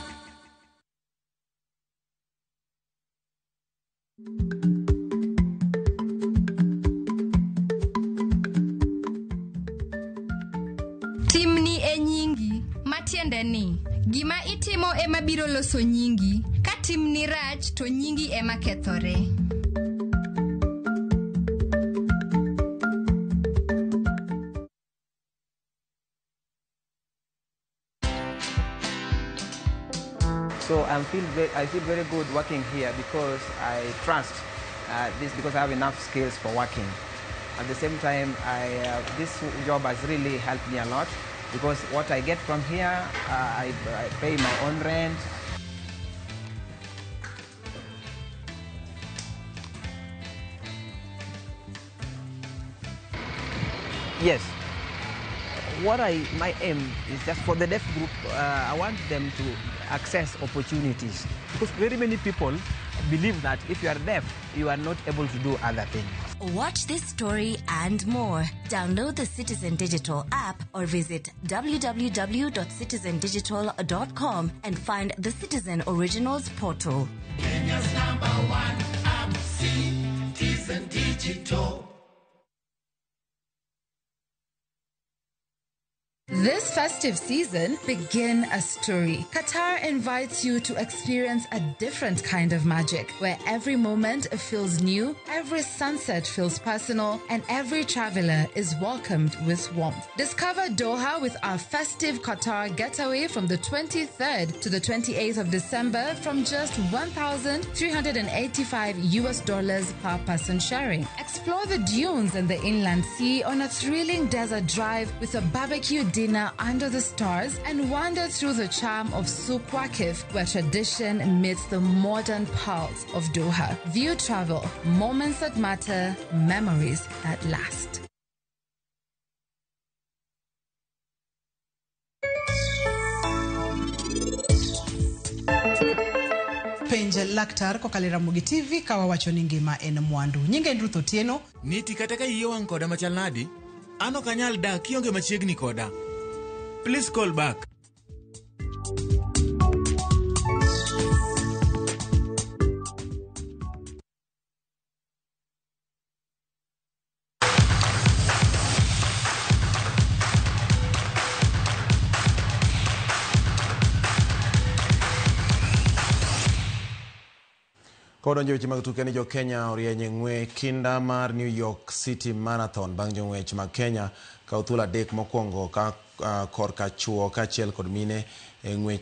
Speaker 4: Timni e nyingi, matiende ni gima itimo ema biro loso nyingi. Ka timni rach to nyingi ema kethore.
Speaker 11: So I feel very good working here because I trust this, because I have enough skills for working. At the same time, this job has really helped me a lot, because what I get from here, I pay my own rent. Yes. My aim is just for the deaf group, I want them to access opportunities, because very many people believe that if you are deaf, you are not able to do other things.
Speaker 12: Watch this story and more. Download the Citizen Digital app or visit www.citizendigital.com and find the Citizen Originals portal.
Speaker 10: Kenya's number one app, Citizen Digital.
Speaker 23: This festive season, begin a story. Qatar invites you to experience a different kind of magic, where every moment feels new, every sunset feels personal, and every traveler is welcomed with warmth. Discover Doha with our festive Qatar getaway from the 23rd to the 28th of December from just $1,385 per person sharing. Explore the dunes and the inland sea on a thrilling desert drive with a barbecue dinner under the stars, and wander through the charm of Souk Waqif, where tradition meets the modern pulse of Doha. View Travel, moments that matter, memories that last.
Speaker 24: Penj laktar kokalo e Ramogi TV ka wawacho ni ngima en mwandu. Nyinga en Ruth Otieno.
Speaker 25: Niti kata ka iye wang' koda machal nadi, an ok anyal dak kionge machiegni koda. Please call back.
Speaker 1: Kodonjo weche mag tuke ni jo Kenya orieny e ng'we kinda mar New York City Marathon bang' jong'wech mag Kenya kawo thuolo adek mokwongo ka korka chuo kaachiel kod mine e ng'wech.